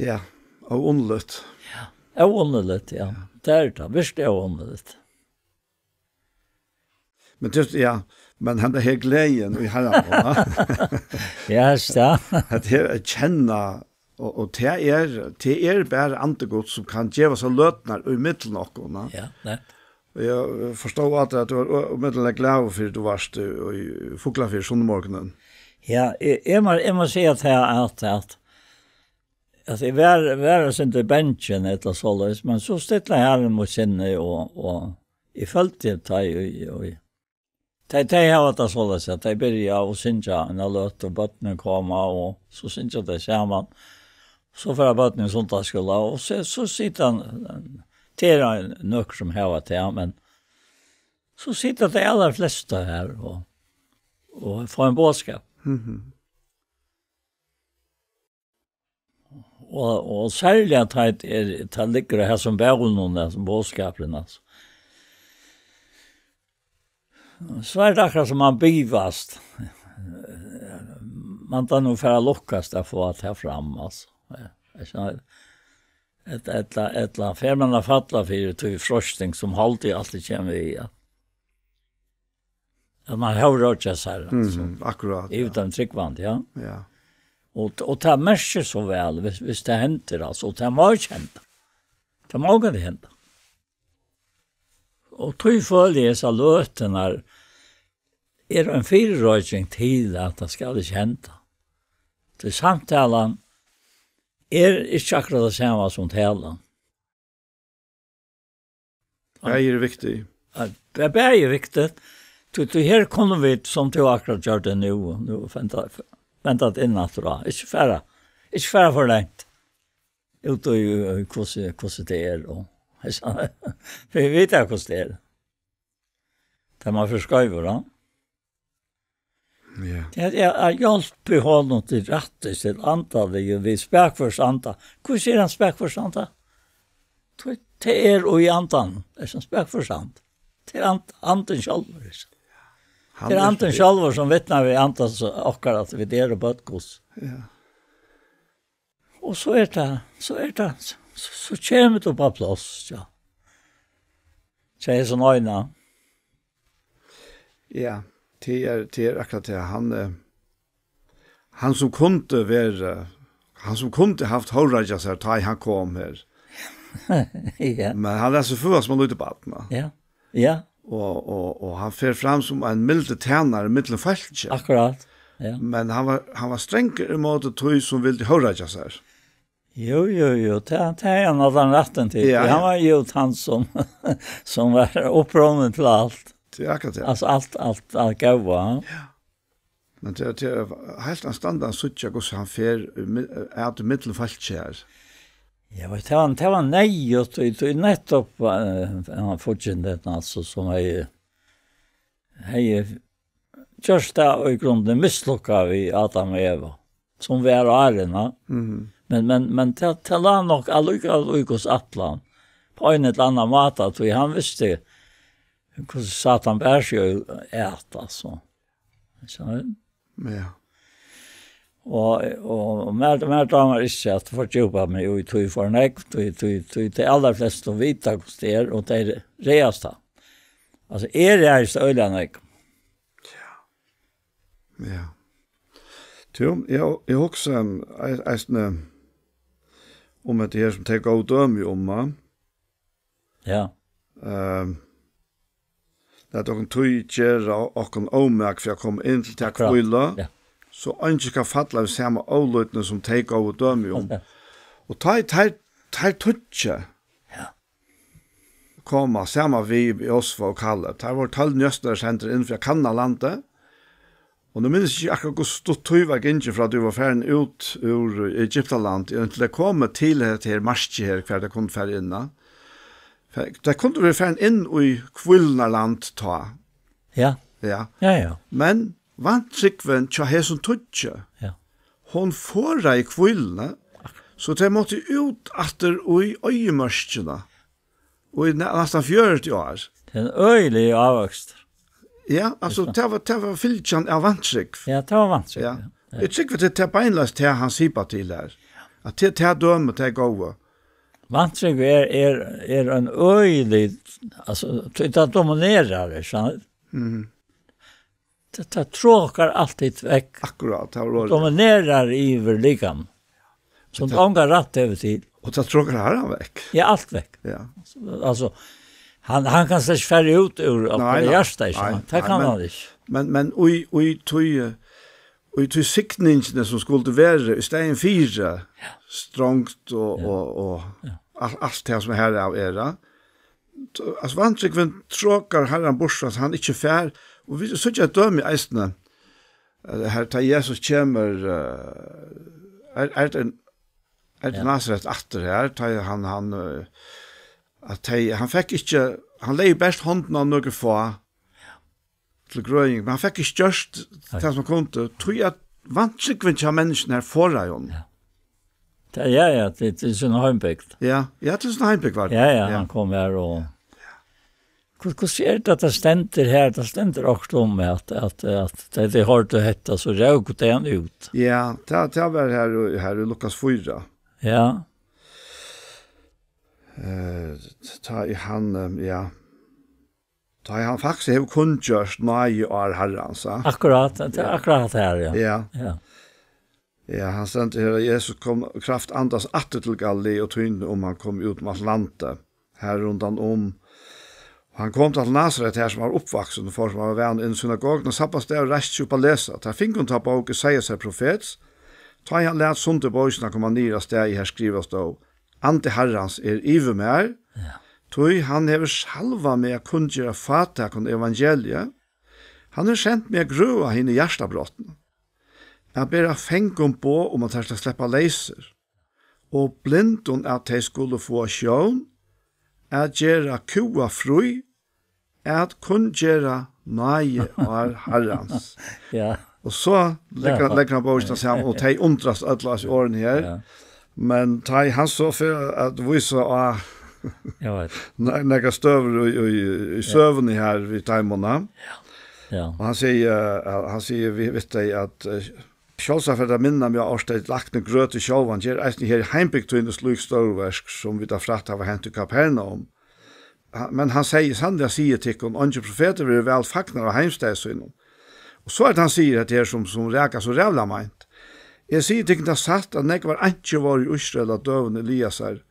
Ja, óundarligt. Ja, óundarligt, ja. Ja. Tað er tað. Virkiligt óundarligt. Men just, ja, men henda her gleðin í Harranum, va? Ja, ja. At her at kenna Og, og tað er, tað er bara Andi Guds sum kann geva sær løturnar í millum okkum, na? Ja, nett. Og eg forstóð at, at tú var ø-, øgiliga glaður fyri, at tú varst í, í Fuglafirði sunnumorgunin. Ja, eg, eg má, eg má siga at, at, at, at eg var, var eitt sindur bangin ella soleiðis, men so stillaði Harrin mítt sinni og, og eg føldi tað í, í, í, Tey, tey hava tað soleiðis, at tey byrja at syngja eina løtu, og børnini koma, og so syngja tey saman. So fara børnini í sunnudagsskúla, og so, so sita, tað eru nøkur sum hava tað, men so sita tey allarflestu her, og og fáa ein boðskap. Mhm. Og, og serliga tá er, tá liggur á hesum bókunum, hesum boðskapurin, altso. So er tað akkurát sum man bivast. Man tað nú fer at lukkast at fáa tað fram, altso. Ja, eg sá, ella, ella, ella fer man at falla fyri tí freisting sum hálvtid altíð kemur við, ja. At man hóvroyggjar sær, altso. Mhm, akkurát, ja. Yvir teimum trúgvandi, ja. Ja. Og, og tað merkir so væl, hvis, hvis tað hendir, altso, og tað má ikki henda. Tað má ongantíð henda. Og tí føli eg hesa løtuna er ein fyrireiking til, at tað skal ikki henda. Tí samtalan er ikki akkurát tað sama sum talan. Bæði er viktig. Ja, tað er bæði viktigt. Tí, tí her kunnu vit, sum tú akkurát gjørdi nú, nú venda, venda tað inn aftur á. Ikki fara, ikki fara for langt. Út í, í hvussu, hvussu tað er, og vit vita hvussu tað er. Tað man fer skeivur, ja. Ja. Tað er at hjálpa honum til rættis, til andaliga, við spakførsanda. Hví sigur hann spakførsanda? Tí tað er í andanum, tað er sum spakførsand. Tað er and-, andin sjálvur, ikki? Hann Tað er er andin sjálvur sum vitnar við andans okkara, at vit eru børn Guds. Ja. Og so er tað, so er tað, so, so kemur tað upp á pláss, ja. Tað er so nøgna. Ja, tað er, tað er akkurát tað. Hann, eh, hann sum kundi vera, hann sum kundi havt hóvroyggja sær, tá ið hann kom her. Ja. Men hann læt seg føða sum eitt lítið barn, va? Ja. Ja. Og, og, og hann fer fram sum ein mildur tænari millum fólki. Akkurát. Ja. Men hann var, hann var strangur ímóti tí sum vildi hóvroyggja sær. Jú, jú, jú, tað, tað er hann allan rættin til. Ja, Hann ja. var jú tann sum, sum var upprunin til alt. Tað er akkurát tað. Altso alt, alt, alt góða. Ja. Men tað, tað er heilt anstandandi at síggja, hvussu hann fer í mi-, at í millum fólki her. Ja, men tað var, tað var neyðugt, tí, tí nettopp, eh, hann fíggindin, altso, sum hevði, hevði gjørt tað í grundini mislukkað við Adam og Eva, sum var áðrenn, ja. Mhm. Men, men, men tað, tað lá nokk allíkavæl í Guds ætlan, á ein ella annan máta, tí hann visti, hvussu Satan ber seg at, altso. So, Ja. Og, og, og mær, mær dámar ikki at fordjúpa meg í tí for nógv, tí, tí, tí tey allarflestu vita, hvussu tað er, og tey ræðast tað. Altso, eg ræðist øgiliga nógv. Ja. Jú, eg, eg hugsi, um, ei-, eisini um hetta her, sum tey góvu dømi um, va? Ja. Ehm, lat okkum tí gera okkum ómak fyri at koma inn til ta Akkurát. hvílu, Ja. so eingin skal falla við sama ólýdni, sum tey góvu dømi um. Ja. Og tá ið teir, teir tíggju Ja. koma saman við Josva og Kaleb, teir vóru tólv njósnarar sendir inn fyri at kanna landið, og nú minnist eg ikki akkurát, hvussu stutt tíð var gingin, frá at tú var farin út úr Egyptaland, og inntil tey komu til hetta her markið her, hvar tey kundu fara inn, ja. Tey kundu verið farin inn í hvílunarland tá. Ja. Ja. Ja, ja. Men vantrúgvin hjá hesum tíggju, Ja. hon forðaði hvíluni, so tey máttu út aftur í oyðimørkina. Og í næ-, næstan fjøruti ár. Tað er ein øgiligur ávøkstur. Ja, altso, Veitst tú? tað var, tað var fylgjan av vantrúgv. Ja, tað var vantrúgv, Ja. ja. Ja. Eg trúgvi, tað er beinleiðis tað, hann sipar til her. At tað, tað dømi, tað er góða. Vantrúgv er, er, er ein øgilig, altso, tað, tað dominerar, ikki sant? Mhm. Tað, tað trókar altíð vekk. Akkurát, tað var orðið. Dominerar yvir likam. Sum Tað ongan rætt hevur til. Og tað trókar harran vekk. Ja, alt vekk. Ja. Altso, hann, hann kann slett ikki fara út úr Nei, okkara nei, hjarta, ikki nei, sant? Tað nei, kann men, hann ikki. men, men í, í tí, í tí signingini sum skuldi verið, í staðin fyri Ja. strongd og, Ja. og, og Ja. alt, alt tað sum her av er, T-, altso, vantrúgvin trókar harran burtur, at hann ikki fær. Og vit síggja eitt dømi eisini. Eh, her, tá Jesus kemur, eh, er, er tað, er tað Ja. Nasaret aftur her, tá hann, hann, eh, at tey, hann fekk ikki, hann legði bert hondina á nøkur fá. til grøðing, men hann fekk ikki gjørt Nei. tað, sum hann kundi, tí at vantrúgvin hjá menniskjum her forðaði honum. Ja. Tað, ja, ja, til, til sína heimbygd. Ja, ja, til sína heimbygd var tað. Ja, ja, Ja. hann kom her og Hva, hvussu er tað, at tað stendur her? Tað stendur okkurt um, at, at, at tey, tey hoyrdu hetta, so róku tey hann út. Ja, tað, tað var her, her í Lukas fýra. Ja. Eh, tá í hann, eh, ja. Tá í hann faktiskt hevur kunngjørt náði ár Harrans, ja. Akkurát, tað er Ja. akkurát her, ja. Ja. Ja. Ja, hann stendur her, at Jesus kom kraft andans aftur til Galilei og týndi um hann kom út um alt landið, her rundan um. Og hann kom til Nasaret, her sum hann var uppvaksin, og fór sum hann var vanin inn í synagoguna, sabbatsdag, og reisti seg upp at lesa. Tá fingu hann tá bók Esaiasar profets, tá hann læt sundur bókina koma niður á staðið, her skrivað stóð: Andi Harrans er yvir mær, Ja. tí hann hevur salvað meg at kunngera fátækum evangeliið. Hann hevur sent meg at grøða hini hjartabrotnu, at bera fangum boð um, at teir skal sleppa leysir, og blindum, at tey skulu fáa sjón, at gera kúgað frí, at kunngera náði ár Harrans. Ja. Og so leggur, Ja. leggur hann bókina saman, og tey undrast øll á hesi orðini her. Ja. Men tá ið hann so fer at vísa á Eg veit. ne-, nakrar støður í, í, í søguni her við teimum, Ja. og hann sigur, eh, hann sigur við, við tey at, eh, sjálvsagt fer tað minna meg á, ársdegi lækni grøti sjálvan, ger eisini her í heimbygd tíni slík stórverk, sum vit av frætt hava hent í Kapernaum. Ha-, men hann segði, sannliga sigi eg tykkum, eingin profetur verður væl fagnaður á heimstaði sínum. Og so er tað, hann sigur, hetta her, sum, sum rakar so ræðuliga meint. Eg sigi tykkum tað satt, at nógvar einkjur vóru í Ísrael á døgum Eliasar,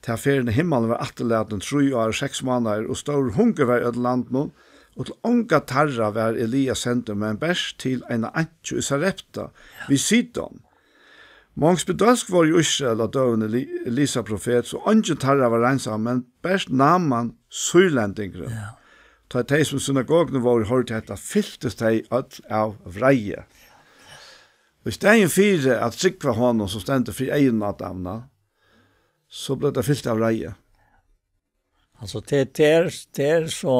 ta ferðina himmalin var afturlatin trý ár og seks mánaðir, og stórur hungur var í øllum landinum, og til onga teirra var Elias sendur, men bert til eina einkju í Sarepta við Sidon. Mong spedølsk vóru í Ísrael á døgum Eli-, Elisa profets, og eingin teirra var reinsaður, men bert Náman, sýrlendingurin. Ja. Tá tey, sum í synagoguni vóru, hoyrdu hetta, fyltust tey øll av vreiði. Og í staðin fyri at trúgva honum, sum stendur fyri eygunum á teimum, so bleiv tað fylt av reiði. Altso, tað, tað er, tað er so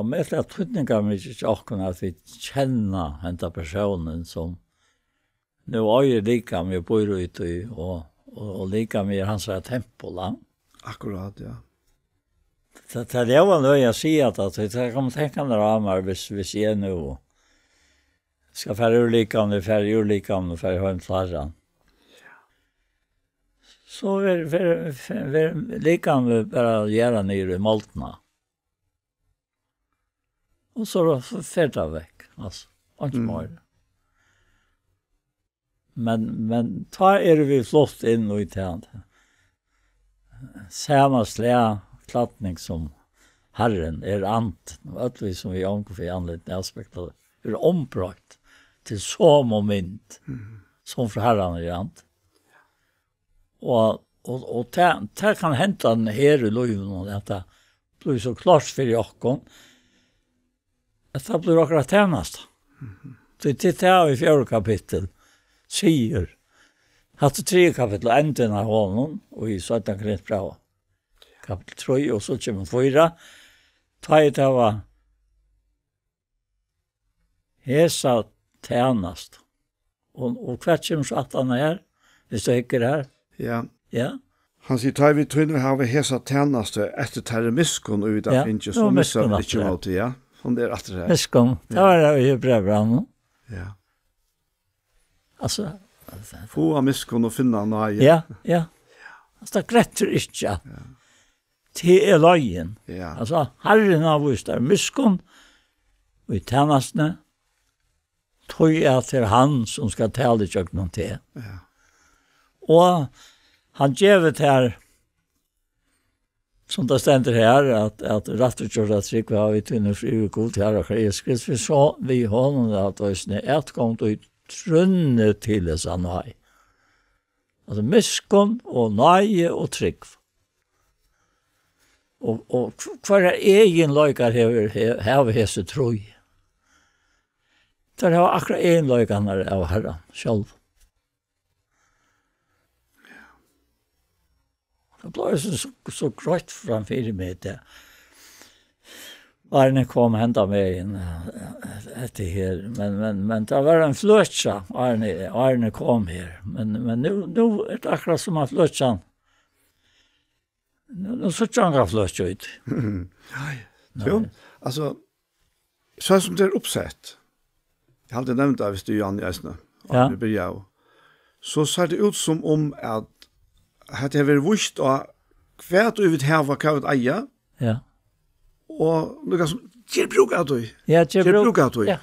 ómetaliga týdningarmikið hjá okkum, at vit kenna henda persónin, sum nú eigur likamið og býr í tí, og, og, og likamið er hansara tempul, ja. Akkurát, ja. Tað, tað er jú løgið at siga tað, tí tað kann man tenka mær á mær, hvis, hvis eg nú skal fara úr likamið, fara úr likamið, fara heim til Harran. So ver, ver, ver likamið bara jarðað niður í moldina. Og so fer tað vekk, altso. Einki Mm. meir. Men, men tá eru vit flutt inn í tað. Sama slag klædning sum Harrin er ant, og øll vit sum við onkur fyri andlitin avspegla, er ombroytt til somu mynd, Mhm. sum frá Harran er ant. Og, og, og tað, tað kann henda her í lívinum, at tað blívur so klárt fyri okkum, at tað blívur okkara tænasta. Mhm. Tí til tað í fjórða kapittul sigur, hatta er triðja kapittul, endin av honum, og í seinna Korintbrævi, kapittul trý, og so kemur fýra, tá ið tað var hesa tænast. Og, og hvat kemur so aftan á her, hvis tú hyggur her? Ja. Ja. Hann sigur, tá vit tí nú hava hesa tænastu eftir teirri miskunn, og vit Ja, hava fingið, nú so er missa miskunn vit ikki aftur her. Mótið, ja. Hon er aftur her. Miskunn, Ja. tað var tað í Hebreabrævinum. Ja. Altso, Fáa miskunn og finna náði. Ja, ja. Altso, tað grettir ikki, ja. Ja. Tað er leiðin. Ja. Altso, Harrin hevur víst tær miskunn í tænastuni, tí at tað er hann, sum skal tala ígjøgnum teg. Ja. Og hann gevur tær, sum tað stendur her, at, at rættvísgjørd av trúgv hava vit tí nú frið við Gud, Harra okkara Jesus Kristus, so við honum at eisini atgongd í trúnni til hesa náði. Altso, miskunn og náði og trúgv. Og, og hv-, hvørjar eginleikar hevur, he-, hava hesi trý? Teir hava akkurát eginleikarnar av Harran sjálvum. Tað bleiv so, so, so greitt framfyri meg, tað. Arne kom henda vegin, eh, eftir her, men, men, men tað var ein fløkja, Arne, Arne kom her, men, men nú, nú er tað akkurát sum at fløkjan, nú, nú síggja hann fløkja út. Nei. Jú, altso, so sum tað er uppsett, eg haldi, eg nevndi tað, viss tú, Jan, eisini, Ja. áðrenn vit byrjaðu, so sær tað út sum um at hetta hevur verið víst á hvat ið vit hava, hvat vit eiga, Ja. og líka sum, ger brúk av tí. Ja, ger Ger brúk. brúk av tí. Ja.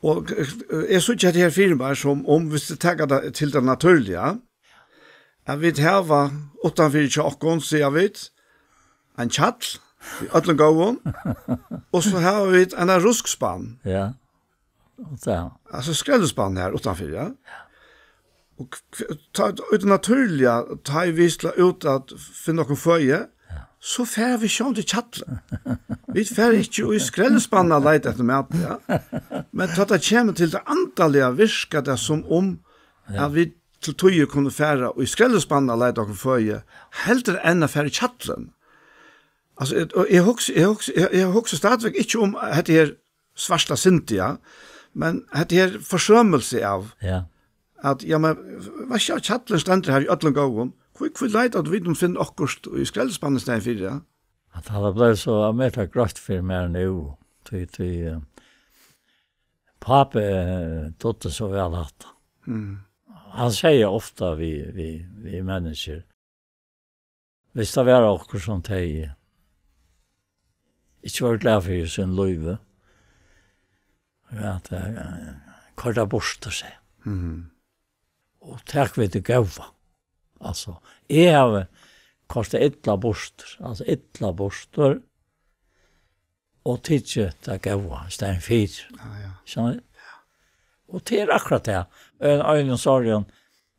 Og, eh, eg síggi hetta her fyri mær sum um, viss tú tekur tað til tað natúrliga, at vit hava uttanfyri hjá okkum, siga vit, ein kjall, í øllum góðum, og so hava vit ein ruskspann. Ja. Og tað. Altso skrellispann her uttanfyri, ja. Og k-, k-, tá, út natúrliga, tá ið vit slá út at finna okkum føði, Ja. so fara vit sjálvandi í kjallin. Vit fara ikki í skrellispann at leita eftir mat, ja. Men tá tað kemur til tað andaliga, virkar tað sum um Ja. at vit til tíðir kunnu fara í skrellispann at leita okkum føði, heldur enn at fara í kjallin. Altso, eg, og eg hugsi, eg hugsi, eg, eg hugsi stadigvæk ikki um hetta her svarta syndið, ja, men hetta her forsømilsi av, Ja. at, ja, men, veitst tú, kjallin stendur her í øllum góðum. Hví, hví leita at vit um finna okkurt í skrellispann í staðin fyri, ja? At hann er blivið so, at meir tað greitt fyri mær nú, tí, tí, eh, pápi, eh, dugdi so væl hatta. Mm. Hann segði ofta við, við, við menniskju, viss tað var okkurt sum tey ikki vóru glað fyri í sínum lívi, ja, at, eh, koyr tað burtur, segði hann. Mhm. Og tak við tað góða. Altso, eg havi koyrt tað illa burtur, altso illa burtur, og tikið tað góða í staðin fyri. Ja, ja. Skilur tú? Og tað er akkurát tað. Ein, ein sorg,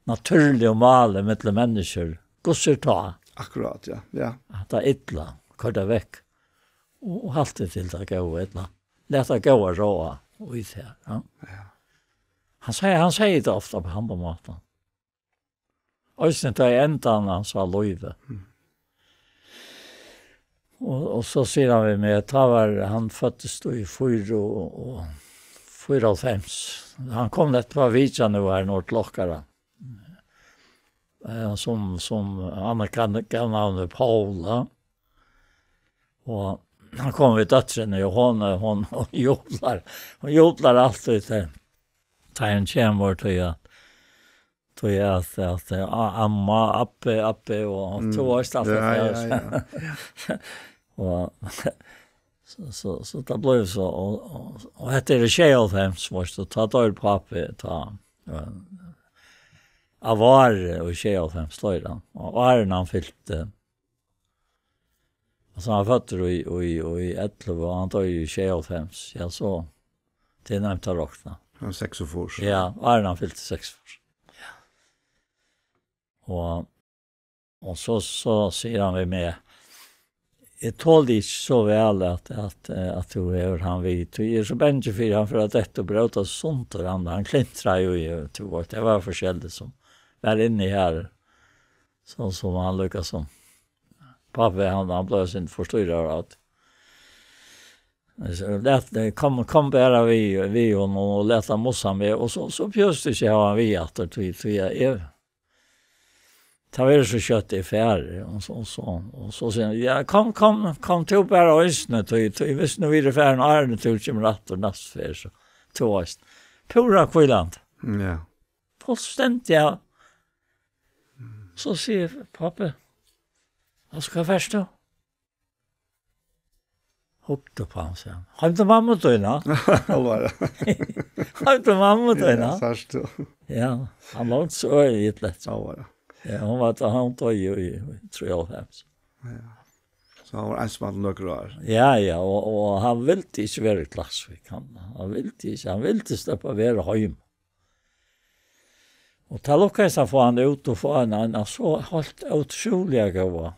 natúrliga mál millum menniskju. Hvussu er tá? Akkurát, ja. Ja. At tað er illa, koyr tað vekk. Og, og halt teg til tað góða, ella lat tað góða ráða í tær, ja. Ja. Hann segði, hann segði tað ofta á handan mátan. Eisini tá í endan á sínum lívi. Mm. Og, og so sigur hann við meg, tá var, hann føddist í fýra og, og fýraoghálvfems. Hann kom nett á vitjan nú her norður til okkara. Eh, sum, sum hann kann, gav navnið Paula. Og hann kom við dóttrini, og hon, hon, hon jublar. Hon jublar altíð til, tá hon kemur, tí at, tí at, at, eh, a-, amma, abbi, abbi, og Mm. tú veitst alt Ja, det ja, der. ja. Og so, so, so tað bleiv so, og, og, og hetta er í sjeyoghálvfems, veitst tú, tá doyr pápi, tá, ja, av ári í sjeyoghálvfems doyr hann. Og áðrenn hann fylti, altso, hann var føddur í, í, í ellivu, og hann doyr í sjeyoghálvfems, ja, so, tað er neyvt at rokna. Hann er seksogfýrs. Ja, áðrenn hann fylti seksogfýrs. Ja. Og, og so, so sigur hann við meg, eg toli ikki so væl at, at, eh, at tú hevur hann við. Tí eg eri so bangin fyri, hann fer at detta og bróta sundur, hann, hann klintrar jú í, tú veitst, tað var forskelligt sum var inni her. So, sum hann líka sum. Pápi, hann, hann bleiv so forstyrraður av tí. So lat, kom, kom bara við, við honum og lat hann mussa meg, og so, so behøvdi ikki hava hann við aftur, tí, tí eg, eg, tað verður so skjótt eg fari, og so, og so, og so sigur hann, ja, kom, kom, kom tú bara eisini, tí, tí, viss nú vit eru farin, áðrenn tú kemur aftur næstu ferð, so, tú veitst. Púra hvílandi. Ja. Fullstendiga. So sigur pápi, altso, hvar fert tú? Hugdi upp á hann, segði hann. Heim til mammu tína. Hon var Heim til mammu tína. Ja, sært tú. Ja, hann var so øgiliga lett. Hon var Ja, hon var, hon doyði jú í, í trý og hálvfems. Ja. So hann var einsamallur nøkur ár. Ja, ja, og, og hann vildi ikki vera í Klaksvík. Hann, hann vildi ikki, hann vildi sleppa at vera heima. Og tá lukkaðist at fáa hann út og fáa hann, hann, hann so heilt ótrúliga góða,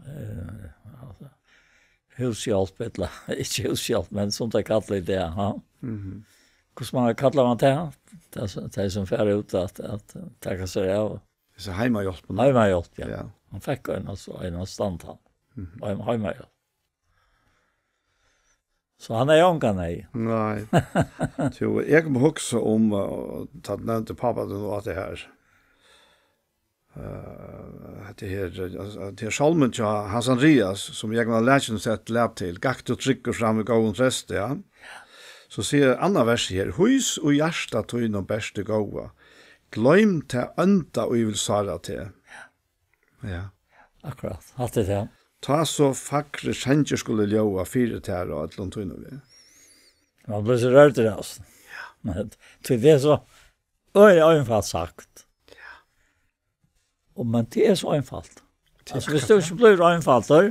eh, altso, húshjálp, ella, ikki húshjálp, men sum tey kalla í dag, ha? Mhm. Hvussu man kallar man tað? Tað er so, tað er sum fara út at, at taka sær av. Hesa heimahjálpina. Heimahjálp, ja. Ja. Hann fekk ein, altso, ein standhund. Mhm. Heim-, heimahjálp. So hann hevði ongan neyð. Nei. So, eg kom at hugsa um, uh, tá tú nevndi pápa tín og alt tað her. Eh, hetta her, eh, hetta her sálmin hjá Hans Andrias, sum Jógvan Lækjum sett lag til, Gakk tú tryggur fram við góðum treysti, ja. So sigur annað vers her, Hýs í hjarta tínum bert í góða, gloym tað ónda, ið vil sára teg. Ja. Akkurát, alt er tað. Tá so fagrir sangir skulu ljóða fyri tær á øllum tínum veg. Man blívur so rørdur av, altso. Ja. Men tí tað er so øgiliga einfalt sagt. Ja. Og, men tað er so einfalt. Tað er Altso, viss tú akkurát ikki blívur einfaldur,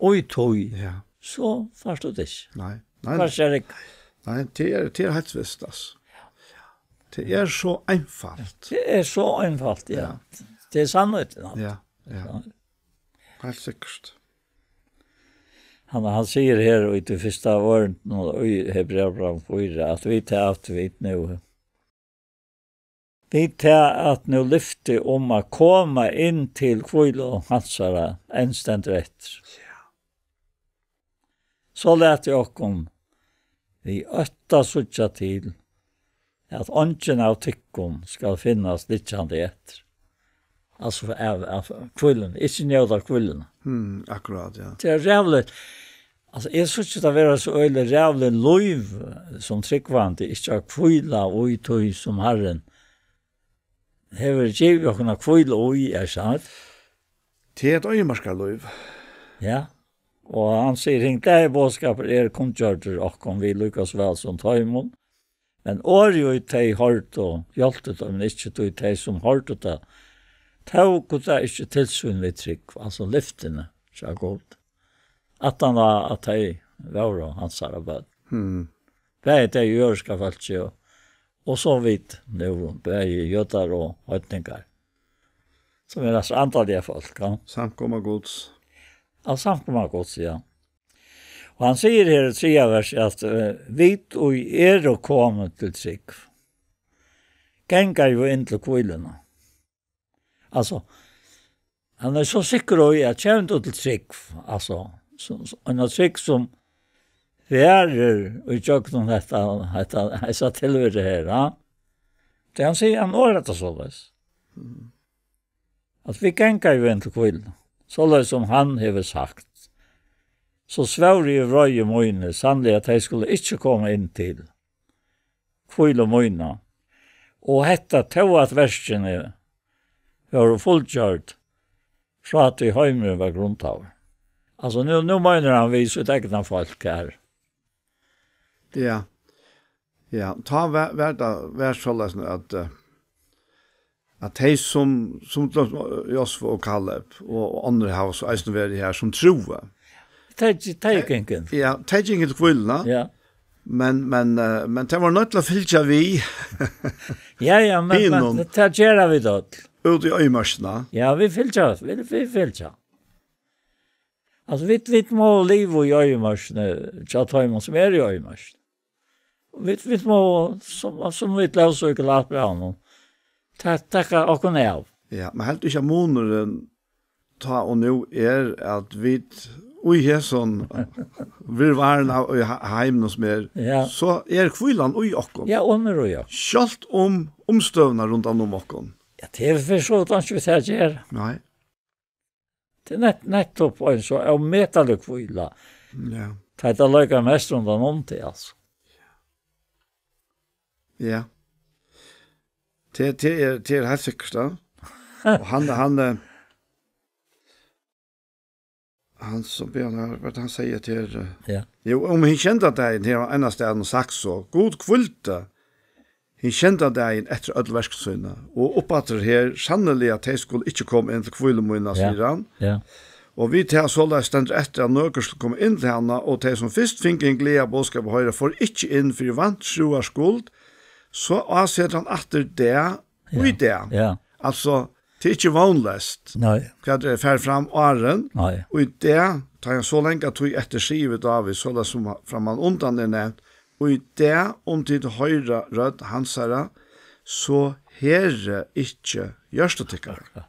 og í tí, Ja. so fært tú tað ikki. Nei, nei, Fært nei. ikki at rigga. Nei, tað er, tað er heilt vist, altso. Tað er so einfalt. Tað er so einfalt, ja. Ja. Tað er sannheitin, altso. Ja, ja. Ja. Heilt sikkurt. Hann, hann sigur her í tí fyrsta orðinum í Hebreabrævinum fýra, at vit tað, at vit nú, vit tað, at nú lyfti um at koma inn til hvílu hansara enn stendur eftir. Ja. So latið okkum við ótta síggja til, at eingin av tykkum skal finnast liggjandi eftir. Altso, av, av hvíluni, ikki njóta hvíluna. Hmm, akkurát, ja. Tað er ræðuligt. Altso, eg síggi tað vera so øgiliga ræðuligt lív sum trúgvandi, ikki at hvíla í tí sum Harrin hevur givið okkum at hvíla í, er sant? Tað er eitt oyðimerkt lív. Ja. Og hann sigur, hin glaði boðskapur er kunngjørdur okkum við líka so væl sum teimum. Men orðið, ið tey hoyrdu, hjálpti teimum ikki, tí tey, sum hoyrdu tað, tóku tað ikki til sín við trúgv, altso lyftini, hjá Gud. Aftan á, at tey vóru hansara børn. Hmm. Bæði tey jødiska fólki og, og so vit nú, bæði jødar og heidningar. Sum eru, altso, andaliga fólk, ja. Samkoma Guds. Ja, samkoma Guds, ja. Og hann sigur her í triðja vers, at, eh, vit, ið eru komin til trúgv, ganga jú inn til hvíluna. Altso, hann er so sikkur í, at kemur tú til trúgv, altso, so, so, ein trúgv sum varir í gjøgnum hetta, hetta, hetta tilveruna her, ja. Tað hann sigur, hann orðar tað soleiðis. Mm. At vit ganga jú inn til hvílu, soleiðis sum hann hevur sagt. So svór eg í vreiði míni, sanniliga, at tey skulu ikki koma inn til hvílu mína. Og hetta tó, at verkini vóru fullgjørd frá tí heimurin var grundaður. Altso, nú, nú meinar hann við sítt egna fólk her. Ja. Ja, tá var, var tað, var soleiðis at, eh, at tey sum, sum til dømis Josva og Kaleb og, og onnur hava so eisini verið her sum trúðu. Tey, tey gingu inn. Ja, tey gingu til hvíluna. Ja. Men, men, eh, men tey vóru noydd til at fylgja við. Ja, ja, men, men hinum. Tað gera vit øll. Út í oyðimørkina. Ja, vit fylgja, vit, vit fylgja. Altso, vit, vit mugu liva í oyðimørkini, hjá teimum sum eru í oyðimørkini. Vit, vit mugu, sum, sum vit lósu í Galatbrævinum, ta-, taka okkum av. Ja, men heldur tú ikki at munurin tá og nú er at vit í hesum virvarinum av, í he-, heiminum sum er, Ja. so er hvílan í okkum. Ja, hon er í okkum. Sjálvt um umstøðurnar rundan um okkum. Ja, tað er fyri so vidt einki við tað at gera. Nei. Tað er nett-, nettupp ein so ómetalig hvíla. Ja. Tá tað leikar mest rundan um teg, altso. Ja. Tað, tað er, tað er heilt sikkurt, ja. Og hann, hann, eh, hann sum byrjar her, hvat hann sigur til, eh, Ja. Jú, um hin sjeynda dagin, her á ein stað sagt so, Gud hvíldi hin sjeynda dagin eftir øll verk síni, og uppaftur her, sanniliga, tey skulu ikki koma inn til hvílu mína, Ja. sigur hann. Ja. Og við tað soleiðis stendur eftir, at nøkur skulu koma inn til hana, og tey, sum fyrst fingu hin glaða boðskap at hoyra, fóru ikki inn fyri vantrúar skuld, so ásetir hann aftur dag í Ja. dag. Ja. Altso, tað er ikki vónleyst. Nei. Hvat er, fer fram áðrenn, Nei. og í dag, tá hann so langa tíð eftir sigur við Dávid, soleiðis sum framman undan er nevnt, og í dag, um tit hoyra rødd hansara, so herðið ikki hjørtu tykkara.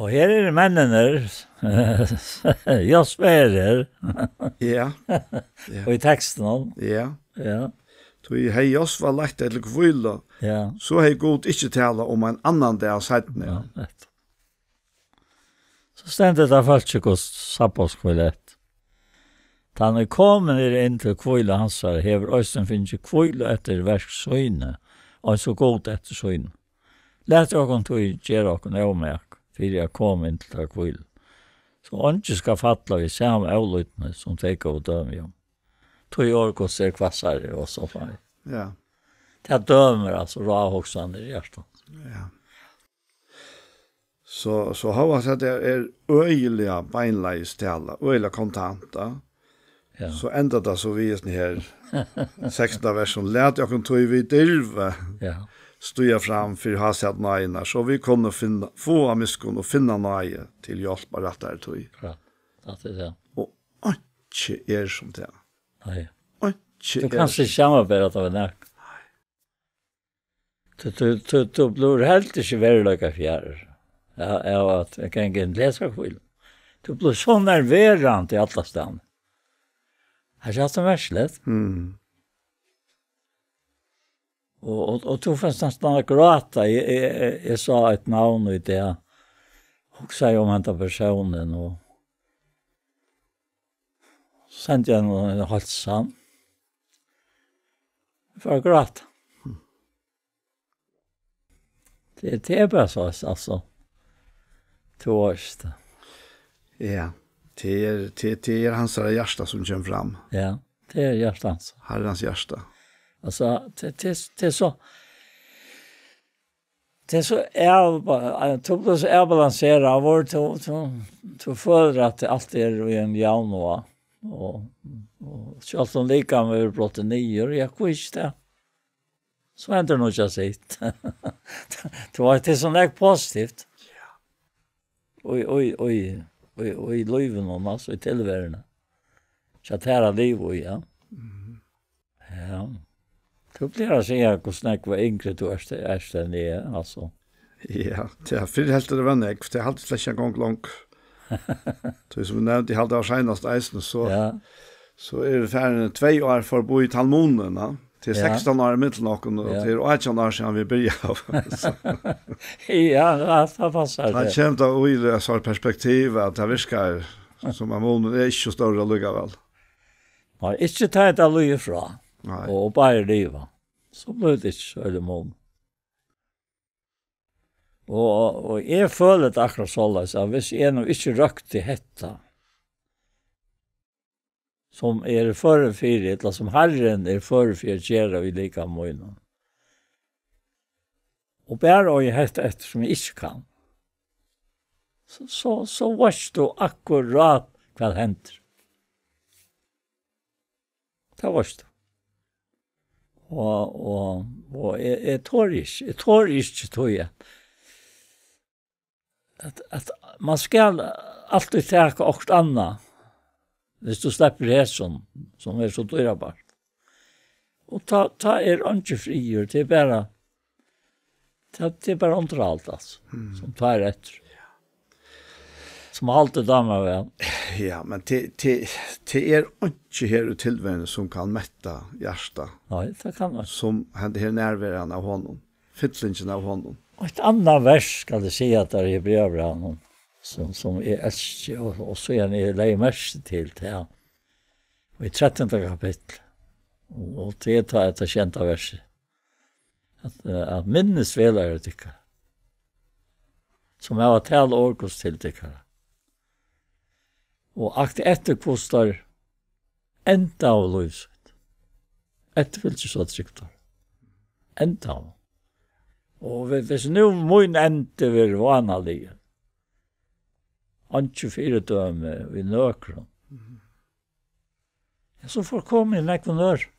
Og her eru menninir, Josva er her, Ja, ja. í tekstinum. Ja. Ja. Tí hevði Josva lagt tey til hvílu, Ja. so hevði Gud ikki talað um ein annan dag seinni. Ja, rett. So stendur tað fólki, hvussu sabbatskvøld er. Tann er komin er inn til hvílu hansara, hevur eisini fingið hvílu eftir verk síni, eins og Gud eftir síni. Lat okkum tí gera okkum ómak, fyri at koma inn til ta hvílu. So eingin skal falla við sama ólýdni, sum tey góvu dømi um. Tí orð Guds er hvassari og so framvegis. Ja. Tað dømir, altso, ráð og hugsanir í hjartanum. Ja. So, so hóast at tað er øgiliga beinleiðis tala, øgiliga kontant, ja. Ja. So endar tað so við hesum her sekstanda versinum: Lat okkum tí við dirvi Ja. stíga fram fyri hásæti náðinnar, so vit kunnu finna, fáa miskunn og finna náði til hjálp á rættari tíð. Ja. Tað er tað. Og einki er sum tað. Nei. Einki Tú er kanst sum ikki samanbera tað við nakað. Tú, tú, tú, tú blívur heldur ikki veruleika fjær. Ja, av at eg kann ikki lesa hvíl. Tú blívur so nerverandi allastaðni. Tað er ikki alt sum merkiligt. Mm. Og, og, og tú fært næstan at gráta. Eg, eg, eg, eg sá eitt navn í dag. Hugsaði um henda persónin og sendi hann eina heilsan. Eg fór at gráta. Tað, tað er bara so, altso. Tú veitst. Ja, tað er, tað, tað er hansara hjarta sum kemur fram. Ja, tað er hjarta hans. Harrans hjarta. Altso, tað, tað, tað er so, tað er so av-, tú blívur so avbalanseraður, tú, tú, tú følir at alt er í ein javnvág. Og, og sjálvt um likamið verður brotið niður, ja, hví ikki tað? So hendir nú ikki at sitt. Tú veit, tað er so nógv positivt. Ja. Og, og, og, og, og í lívinum, altso, í tilveruni. So tað er at liva í, ja. Mhm. Ja. Tú plagar at siga, hvussu nógv yngri tú ert, ert enn eg, altso. Ja, tað er fyrr heldur tað var nógv, tað haldi eg slett ikki ein gong longur. Tí sum eg nevndi, eg haldi av seinast eisini, so, Ja. so eru vit farin tvey ár forbi tann munin, ja. Tað er Ja. sekstan ár ímillum okkum, og Ja. tað er átjan ár síðan vit byrjaðu. So Ja, tað, tað passar, tað tað. kemur tað í tað sár perspektiv, at tað virkar sum at munin er ikki so stórur allíkavæl. Nei, ikki tá tað líður frá, Nei. og, og bara liva. So blívur tað ikki so illa mun. Og, og eg føli tað akkurát soleiðis, at viss eg nú ikki røkti hetta, sum eg eri førur fyri, ella sum Harrin er førur fyri at gera í likami mínum, og bara eigi hetta eftir, sum eg ikki kann, so, so, so veitst tú akkurát, hvat hendir. Tað veitst tú. Og, og, og eg, eg tori ikki, eg tori ikki, tí at, at, at man skal altíð taka okkurt annað, viss tú sleppur hesum, sum er so dýrabart. Og tá, tá er eingin friður, tað er bara, tað, tað er bara undirhald, altso, Mm. sum tá er eftir. Sum altíð dámar væl. Ja, men tað, tað, tað er einki her í tilveruni, sum kann metta hjartað, Nei, tað kann man. sum henda her nærveran av honum, fyllingin av honum. Og eitt annað vers skal eg siga tær í Hebreabrævinum, sum, sum eg elski, og, og síðan eg legði merki til tað. Og í trettanda kapitli, og, og tað er tá hetta sjeynda versið, at, eh, at minnist vegleiðarar tykkara, sum hava talað orð Guds til tykkara, og akt eftir, hvussu teir endaðu lív sítt. Eftirfylgja so trygdar. Endaðu. Og vi-, viss nú mín endi verður vánaligur, einki fyridømi í nøkrum, Mhm. ja, so forkomi eg nógvum øðrum.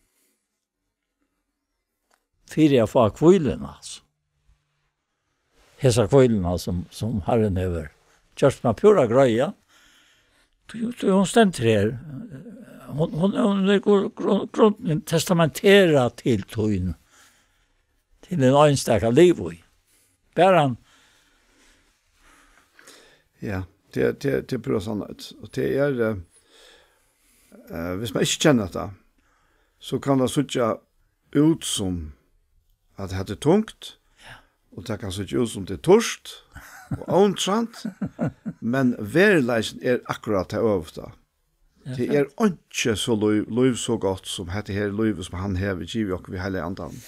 Fyri at fáa hvíluna, altso. Hesa hvíluna, sum, sum Harrin hevur gjørt mær púra greiða. Tú, tú, hon stendur her. Hon, hon, hon er gru-, gru-, grund-, testamenterað til tín, til ein einstaka liv í. Bara hann. Ja, tað er, tað er, tað er púra sannheit. Og tað er, eh, eh, hvis man ikki kennir tað, so kann tað síggja út sum at hetta er tungt, ja, og tað kann síggja út sum tað er turt og óinteressant, men veruleikin er akkurát tað øvuta. Ja, tað er einki so lív, lív so gott sum hetta her lívið sum hann hevur givið okkum við Heilaga Andanum.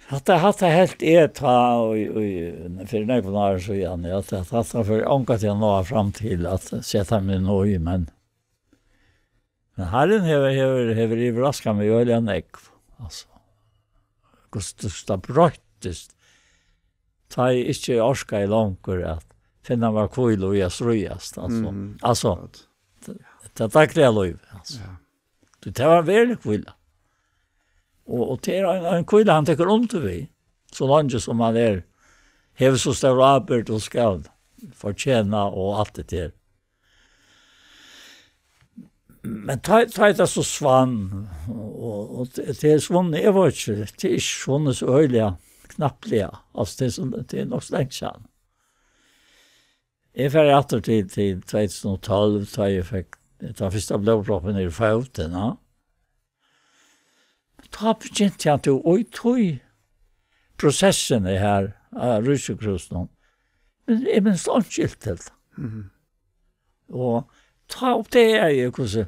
Hatta, hatta helt eg tá í, í, fyri nógvum árum síðan, ja, at, at hatta fer ongantíð at náa fram til at seta meg inn í, men, men Harrin hevur, hevur, hevur yvirraskað meg øgiliga nógv, altso. Hvussu tað broyttist, tá eg ikki orkaði longur at finna mær hvílu í at stríðast, altso. Mhm. Altso, akkurát. Tað, tað dagliga lívið, altso. Ja. Tí tað var verulig hvíla. Og, og tað er ein, ein hvíla, hann tekur undir við, so leingi sum hann er, hevur so stóra ábyrgd og skal fortjena og alt tað har. Men tá, tá er tað so svann, og, og tað, tað er svunnet, eg veit ikki, tað er ikki svunnet so øgiliga knappliga, altso, tað er so, tað er nokk so langt síðan. Eg fari aftur til, til tvey túsund og tólv, tá eg fekk, tá fyrsta blóðproppin niður í fótin, ja. Tá begynti hann til, og í tí prosessini her, á Ríkiskrúsinum, men eg minnist einki ilt til tað. Mhm. Og tá uppdagaði eg, hvussu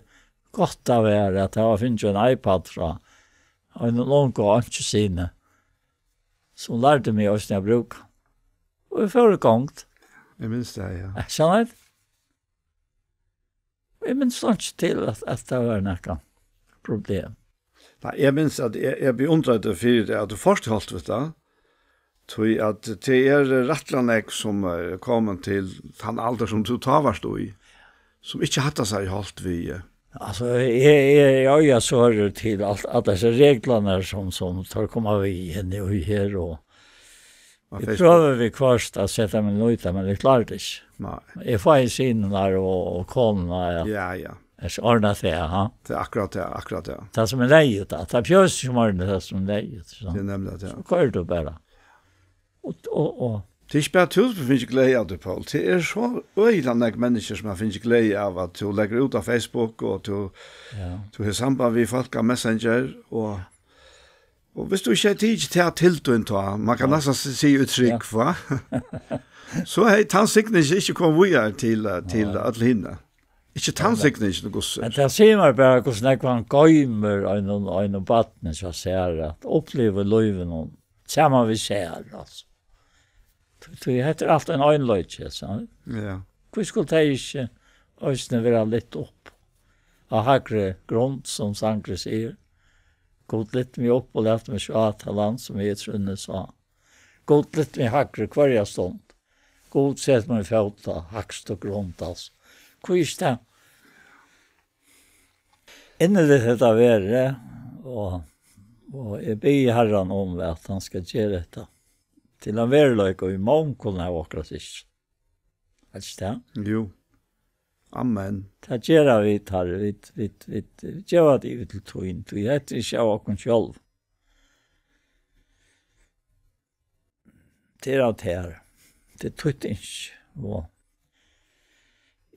gott tað var, at eg havi fingið ein iPad frá einum ungum einkissyni, sum lærdi meg eisini at brúka. Og eg fór í gongd. Eg minnist tað, ja. Eg minnist einki til, at, at tað var nakað problem. Nei, eg minnist, at eg, eg beundraði teg fyri tað, at tú fórt í holt við tað. Tí at tað er rættiliga nógv, sum er komin til tann aldur, sum tú tá vart í, sum ikki hava tað so í holt við, eh. Altso, eg, eg, eg eigi so til alt, allar hesar reglurnar, sum, sum teir koma við nú her, og eg prøvi viðhvørt at seta meg inn í tað, men eg klári tað ikki. Nei. Eg fái synirnar og, og konuna, ja. Ja, ja. Eg skal ordna tað, ha? Tað er akkurát tað, akkurát tað. Tað sum er neyðugt, tað. Tað er pjøs sum ordnar tað sum er neyðugt, so. Tað er nemliga tað. So koyrir tú bara. Og, og, og. Tað er ikki bara tú sum fær gleði av tí, Poul. Tað er so øgiliga nógv menniskju sum hava fingið gleði av at tú leggur út á Facebook, og tú, ja, tú hevur samband við fólk á Messenger, og, og hvis tú ikki hevði tikið tað til tín tá, man kann, ja, næstan si-, siga í trúgv, ja, va? So hevði tann signingin ikki komið víðari til, eh, til, nei, øll hini. Ikki tann signingin, Gussi. Men tað sigur mær bara, hvussu nógv hann goymir einum, einum barni, so sær at uppliva lívið nú, saman við sær, altso. Tí, tí hetta er alt ein einleiki, so. Ja. Hví skulu tey ikki eisini vera lyft upp á hægri grund, sum sangurin sigur? Gud, lyft meg upp og lat meg sjá tað land, sum eg trúnni sá. Gud, lyft meg hægri hvørja stund. Gud, set mín fót á hægstu grund, altso. Hví ikki tað? Inniligt hetta verið, og, og eg biði Harran um, at hann skal gera hetta til ein veruleika í mongum av okkara systrum. Helst tað? Jú. Amen. Tað gera vit, Harri. Vit, vit, vit, vit geva tað yvir til tín, tí hetta er ikki av okkum sjálvum. Tað er av tær. Tað er títt ynski. Og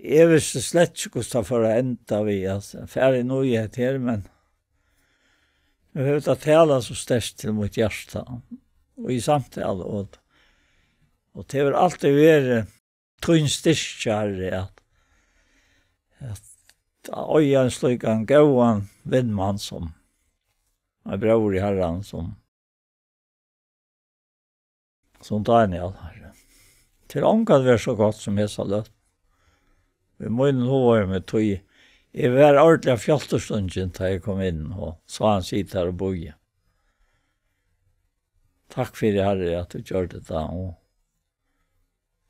eg visti slett ikki, hvussu tað fór at enda við, altso, fara inn í hetta her, men nú hevur tað talað so sterkt til mítt hjarta. Og í samtalu, og, og tað hevur altíð verið tín styrki, Harri, at, at eiga ein slíkan góðan vinmann sum ein bróður í Harranum, sum, sum Dánjal, Harri. Tað er ongan vær so gott sum hesa løtu. Í mínum hugaheimi, tí eg var ordiliga fjálturstungin, tá eg kom inn og sá hann sita har og bíða. Takk fyri, Harri, at tú gjørdi tað, og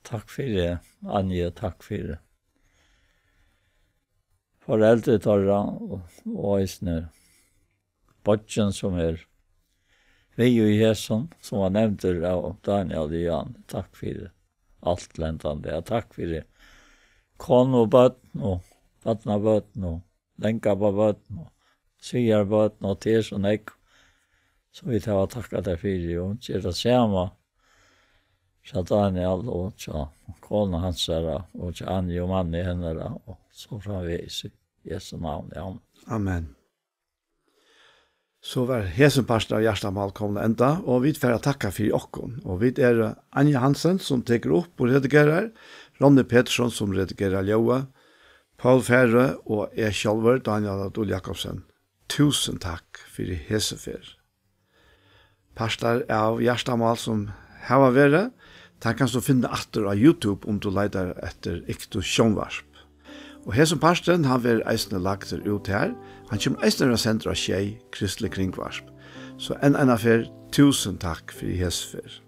takk fyri, Anji, takk fyri foreldri teirra, og, og eisini beiggin, sum er við í hesum, sum var nevndur av Dánjal Jan. Takk fyri alt til hendan dag. Takk fyri konu og børn og barnabørn og langabørn og svigerbørn, og tað er so nógv, sum vit hava takkað tær fyri, og ger tað sama hjá Daniel og hjá konu hansara og hjá Anju og manni hennara og so framvegis í Jesu navni. Amen. Amen. So var hesin partur av Hjartamál komin at enda, og vit fara at takka fyri okkum. Og vit eru Anja Hansen, sum tekur upp og redigerar, Ronny Petersson, sum redigerar ljóðið, Paul Færø og eg sjálvur, Daniel Adol Jakobsen. Túsund takk fyri hesi ferð. Partar av Hjartamál sum hava verið, tað kanst tú finna aftur á YouTube, um tú leitar eftir Iktus Sjónvarp. Og hesin parturin, hann verður eisini lagdur út har. Hann kemur eisini at vera sendur á Sjey, Kristelig Kringvarp. So enn eina ferð, túsund takk fyri hesi ferð.